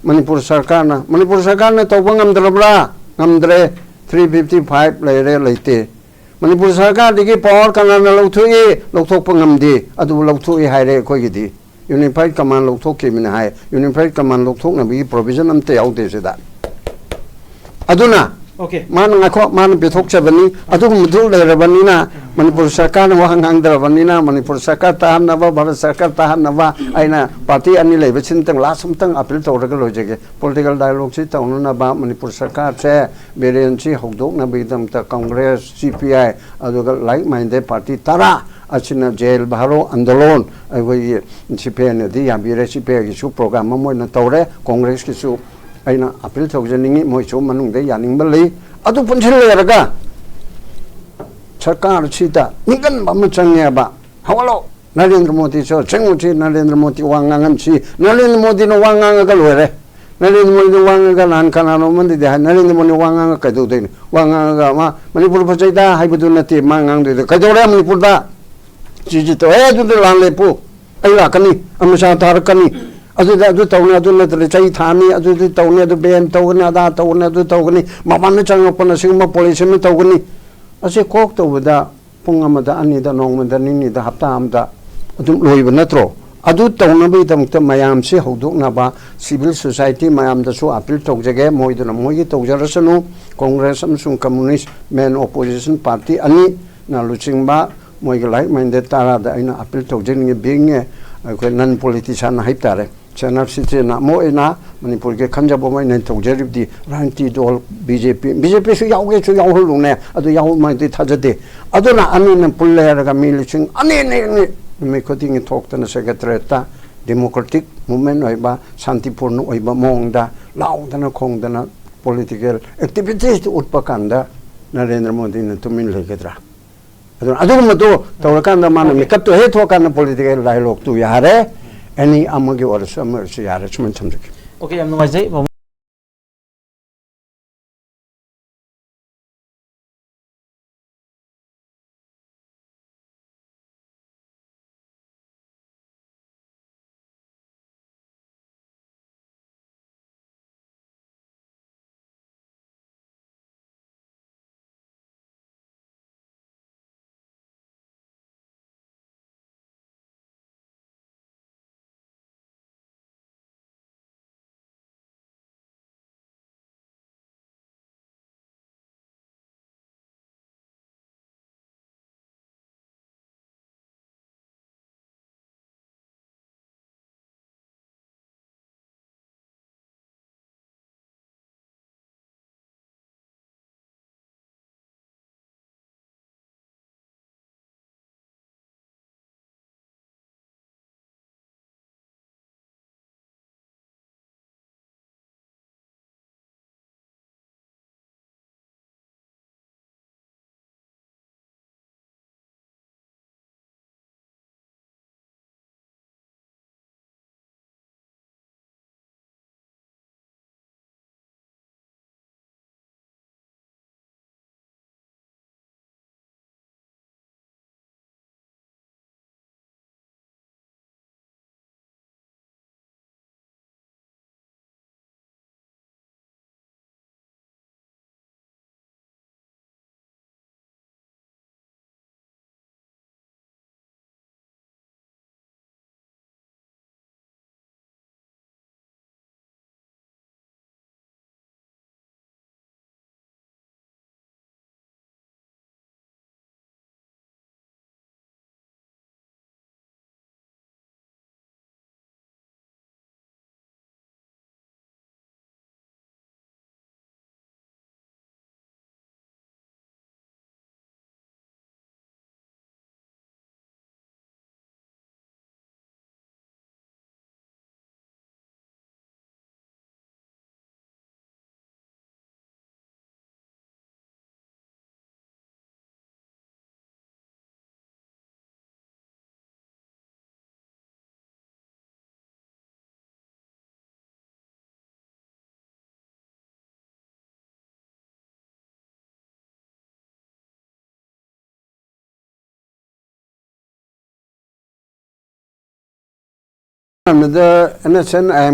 ꯃꯅꯤꯄꯨꯔ ꯁꯔꯀꯥꯔꯅ꯫ ꯃꯅꯤꯄꯨꯔ ꯁꯔꯀꯥꯔꯅ ꯇꯧꯕ ꯉꯝꯗ꯭ꯔꯕ꯭ꯔꯥ? ꯉꯝꯗ꯭ꯔꯦ꯫ Three fifty five ꯂꯩꯔꯦ, ꯂꯩꯇꯦ꯫ ꯃꯅꯤꯄꯨꯔ ꯁꯔꯀꯥꯔꯗꯒꯤ power ꯀꯅꯥꯅ ꯂꯧꯊꯣꯛꯏ? ꯂꯧꯊꯣꯛꯄ ꯉꯝꯗꯦ꯫ ꯑꯗꯨꯕꯨ ꯂꯧꯊꯣꯛꯏ ꯍꯥꯏꯔꯦ ꯑꯩꯈꯣꯏꯒꯤꯗꯤ꯫ Unified command ꯂꯧꯊꯣꯛꯈꯤꯕꯅꯤ ꯍꯥꯏ꯫ Unified command ꯂꯧꯊꯣꯛꯅꯕꯒꯤ provision ꯑꯝꯇ ꯌꯥꯎꯗꯦ ꯁꯤꯗ꯫ ꯑꯗꯨꯅ OK꯫ ꯃꯥꯅ, ꯉꯥꯏꯈꯣ, ꯃꯥꯅ ꯄꯤꯊꯣꯛꯆꯕꯅꯤ꯫ ꯑꯗꯨꯒꯨꯝꯕꯗꯨ ꯂꯩꯔꯕꯅꯤꯅ ꯃꯅꯤꯄꯨꯔ ꯁꯔꯀꯥꯔꯅ ꯋꯥ ꯉꯥꯡꯗ꯭ꯔꯕꯅꯤꯅ ꯃꯅꯤꯄꯨꯔ ꯁꯔꯀꯥꯔ ꯇꯥꯍꯟꯅꯕ, ꯚꯥꯔꯠ ꯁꯔꯀꯥꯔ ꯇꯥꯍꯟꯅꯕ ꯑꯩꯅ party ꯑꯅꯤ ꯂꯩꯕꯁꯤꯅꯇꯪ last ꯑꯝꯇꯪ appeal ꯇꯧꯔꯒ ꯂꯣꯏꯖꯒꯦ꯫ Political dialogue ꯁꯤ ꯇꯧꯅꯅꯕ Manipur ꯁꯔꯀꯥꯔꯁꯦ ꯕꯤꯔꯦꯟꯁꯤ ꯍꯧꯗꯣꯛꯅꯕꯒꯤꯗꯃꯛꯇ Congress, C P I, ꯑꯗꯨꯒ like minded party ꯇꯔꯥ ꯑꯁꯤꯅ ꯖꯦꯜ ꯚꯥꯔꯣ ꯑꯟꯗꯣꯂꯣꯟ ꯑꯩꯈꯣꯏꯒꯤ CPIꯅꯗꯤ ꯌꯥꯕꯤꯔꯦ, CPIꯒꯤꯁꯨ program ꯑꯃ ꯑꯣꯏꯅ ꯇꯧꯔꯦ, Congressꯀꯤꯁꯨ ꯑꯩꯅ appeal ꯇꯧꯖꯅꯤꯡꯉꯤ, ꯃꯣꯏꯁꯨ ꯃꯅꯨꯡꯗ ꯌꯥꯅꯤꯡꯕ ꯂꯩ꯫ ꯑꯗꯨ ꯄꯨꯟꯁꯤꯜꯂꯔꯒ ꯁꯔꯀꯥꯔꯁꯤꯗ ꯅꯤꯡꯒꯟꯕ ꯑꯃ ꯆꯪꯉꯦꯕ꯫ ꯍꯧꯒꯠꯂꯣ, ꯅꯔꯦꯟꯗ꯭ꯔ ꯃꯣꯗꯤꯁꯨ ꯑꯁꯦꯡꯕꯁꯤ ꯅꯔꯦꯟꯗ꯭ꯔ ꯃꯣꯗꯤ ꯋꯥ ꯉꯥꯡꯍꯟꯁꯤ꯫ ꯅꯔꯦꯟꯗ꯭ꯔ ꯃꯣꯗꯤꯅ ꯋꯥ ꯉꯥꯡꯉꯒ ꯂꯣꯏꯔꯦ꯫ ꯅꯔꯦꯟꯗ꯭ꯔ ꯃꯣꯗꯤꯅ ꯋꯥ ꯉꯥꯡꯉꯒ ꯅꯍꯥꯟ ꯀꯅꯥꯅꯣ ꯑꯃꯅꯗꯤ ꯍꯥꯏ, "ꯅꯔꯦꯟꯗ꯭ꯔ ꯃꯣꯗꯤ ꯋꯥ ꯉꯥꯡꯉꯒ ꯀꯩꯗꯧꯗꯣꯏꯅꯣ? ꯋꯥ ꯉꯥꯡꯉꯒ ꯃꯥ ꯃꯅꯤꯄꯨꯔ ꯐꯖꯩꯗ ꯍꯥꯏꯕꯗꯨ ꯅꯠꯇꯦ ꯃꯥ ꯉꯥꯡꯗꯣꯏꯗꯣ꯫ ꯀꯩꯗꯧꯔꯦ ꯃꯅꯤꯄꯨꯔꯗ?" ꯁꯤꯁꯤ ꯇꯧ, "ꯑꯦ, ꯑꯗꯨꯗ ꯂꯥꯟ ꯂꯦꯞꯄꯨ, ꯑꯩ ꯂꯥꯛꯀꯅꯤ, ꯑꯃꯤꯠ ꯁꯥꯍ ꯊꯥꯔꯛꯀꯅꯤ, ꯑꯗꯨꯗ ꯑꯗꯨ ꯇꯧꯅꯤ, ꯑꯗꯨ ꯅꯠꯇ꯭ꯔꯗꯤ ꯆꯩ ꯊꯥꯅꯤ, ꯑꯗꯨꯗꯤ ꯇꯧꯅꯤ, ꯑꯗꯨ ban ꯇꯧꯒꯅꯤ, ꯑꯗꯥ ꯇꯧꯒꯅꯤ, ꯑꯗꯨ ꯇꯧꯒꯅꯤ, ꯃꯄꯥꯟꯗ ꯆꯪꯉꯛꯄꯅ ꯁꯤꯒꯨꯝꯕ policy ꯑꯃ ꯇꯧꯒꯅꯤ"꯫ ꯑꯁꯤ ꯀꯣꯛ ꯇꯧꯕꯗ ꯄꯨꯡ ꯑꯃꯗ, ꯑꯅꯤꯗ, ꯅꯣꯡꯃꯗ, ꯅꯤꯅꯤꯗ, ꯍꯞꯇꯥ ꯑꯃꯗ ꯑꯗꯨꯝ ꯂꯣꯏꯕ ꯅꯠꯇ꯭ꯔꯣ? ꯑꯗꯨ ꯇꯧꯅꯕꯒꯤꯗꯃꯛꯇ ꯃꯌꯥꯝꯁꯤ ꯍꯧꯗꯣꯛꯅꯕ civil society ꯃꯌꯥꯝꯗꯁꯨ appeal ꯇꯧꯖꯒꯦ꯫ ꯃꯣꯏꯗꯨꯅ ꯃꯣꯏꯒꯤ ꯇꯧꯖꯔꯁꯅꯨ꯫ Congress ꯑꯃꯁꯨꯡ communist main opposition party ꯑꯅꯤꯅ ꯂꯨꯆꯤꯡꯕ ꯃꯣꯏꯒꯤ like minded ꯇꯔꯥꯗ ꯑꯩꯅ appeal ꯇꯧꯖꯅꯤꯡꯉꯤ꯫ Being a ꯑꯩꯈꯣꯏ non politician ꯍꯥꯏꯕ ꯇꯥꯔꯦ꯫ ꯁꯦꯅꯥ ꯁꯤꯇꯦꯅ ꯑꯃ ꯑꯣꯏꯅ ꯃꯅꯤꯄꯨꯔꯒꯤ ꯈꯟꯖꯕ ꯑꯃ ꯑꯣꯏꯅ ꯇꯧꯖꯔꯤꯕꯗꯤ ꯔꯥꯖꯅꯤꯇꯤ ꯗꯣꯜ ꯕꯤ ꯖꯦ ꯄꯤ, ꯕꯤ ꯖꯦ ꯄꯤꯁꯨ ꯌꯥꯎꯒꯦꯁꯨ ꯌꯥꯎꯍꯜꯂꯨꯅꯦ, ꯑꯗꯨ ꯌꯥꯎꯍꯜꯂꯨꯃꯥꯏꯗꯤ ꯊꯥꯖꯗꯦ꯫ ꯑꯗꯨꯅ ꯑꯅꯤꯅ ꯄꯨꯜ ꯂꯩꯔꯒ ꯃꯤ ꯂꯤꯁꯤꯡ ꯑꯅꯤ, ꯑꯅꯤ, ꯑꯅꯤ ꯅꯨꯃꯤꯠ ꯈꯨꯗꯤꯡꯒꯤ ꯊꯣꯛꯇꯅ ꯁꯦꯀ꯭ꯔꯦꯇꯔꯤꯌꯦꯠꯇ democratic movement ꯑꯣꯏꯕ, ꯁꯥꯟꯇꯤꯄꯨꯔꯅ ꯑꯣꯏꯕ ꯃꯑꯣꯡꯗ ꯂꯥꯎꯗꯅ ꯈꯣꯡꯗꯅ political activities ꯎꯠꯄ ꯀꯥꯟꯗ ꯅꯔꯦꯟꯗ꯭ꯔ ꯃꯣꯗꯤꯅ ꯇꯨꯃꯤꯟ ꯂꯩꯒꯗ꯭ꯔꯥ? ꯑꯗꯨꯅ ꯑꯗꯨꯒꯨꯝꯕꯗꯣ ꯇꯧꯔꯀꯥꯟꯗ ꯃꯥꯅ ꯃꯤꯀꯞꯇꯣ ꯍꯦꯛ ꯊꯣꯛꯑꯀꯥꯟꯗ political dialogue ꯇꯨ ꯌꯥꯔꯦ, ꯑꯦꯅꯤ ꯑꯃꯒꯤ ꯑꯣꯏꯔꯁꯨ ꯑꯃ ꯑꯣꯏꯔꯁꯨ ꯌꯥꯔꯦ꯫ ꯁꯨꯃꯥꯏꯅ ꯊꯝꯖꯒꯦ꯫ ꯑꯣꯀꯦ, ꯌꯥꯝ ꯅꯨꯡꯉꯥꯏꯖꯩ꯫ ꯃꯇꯝꯗꯨꯗ N S N I M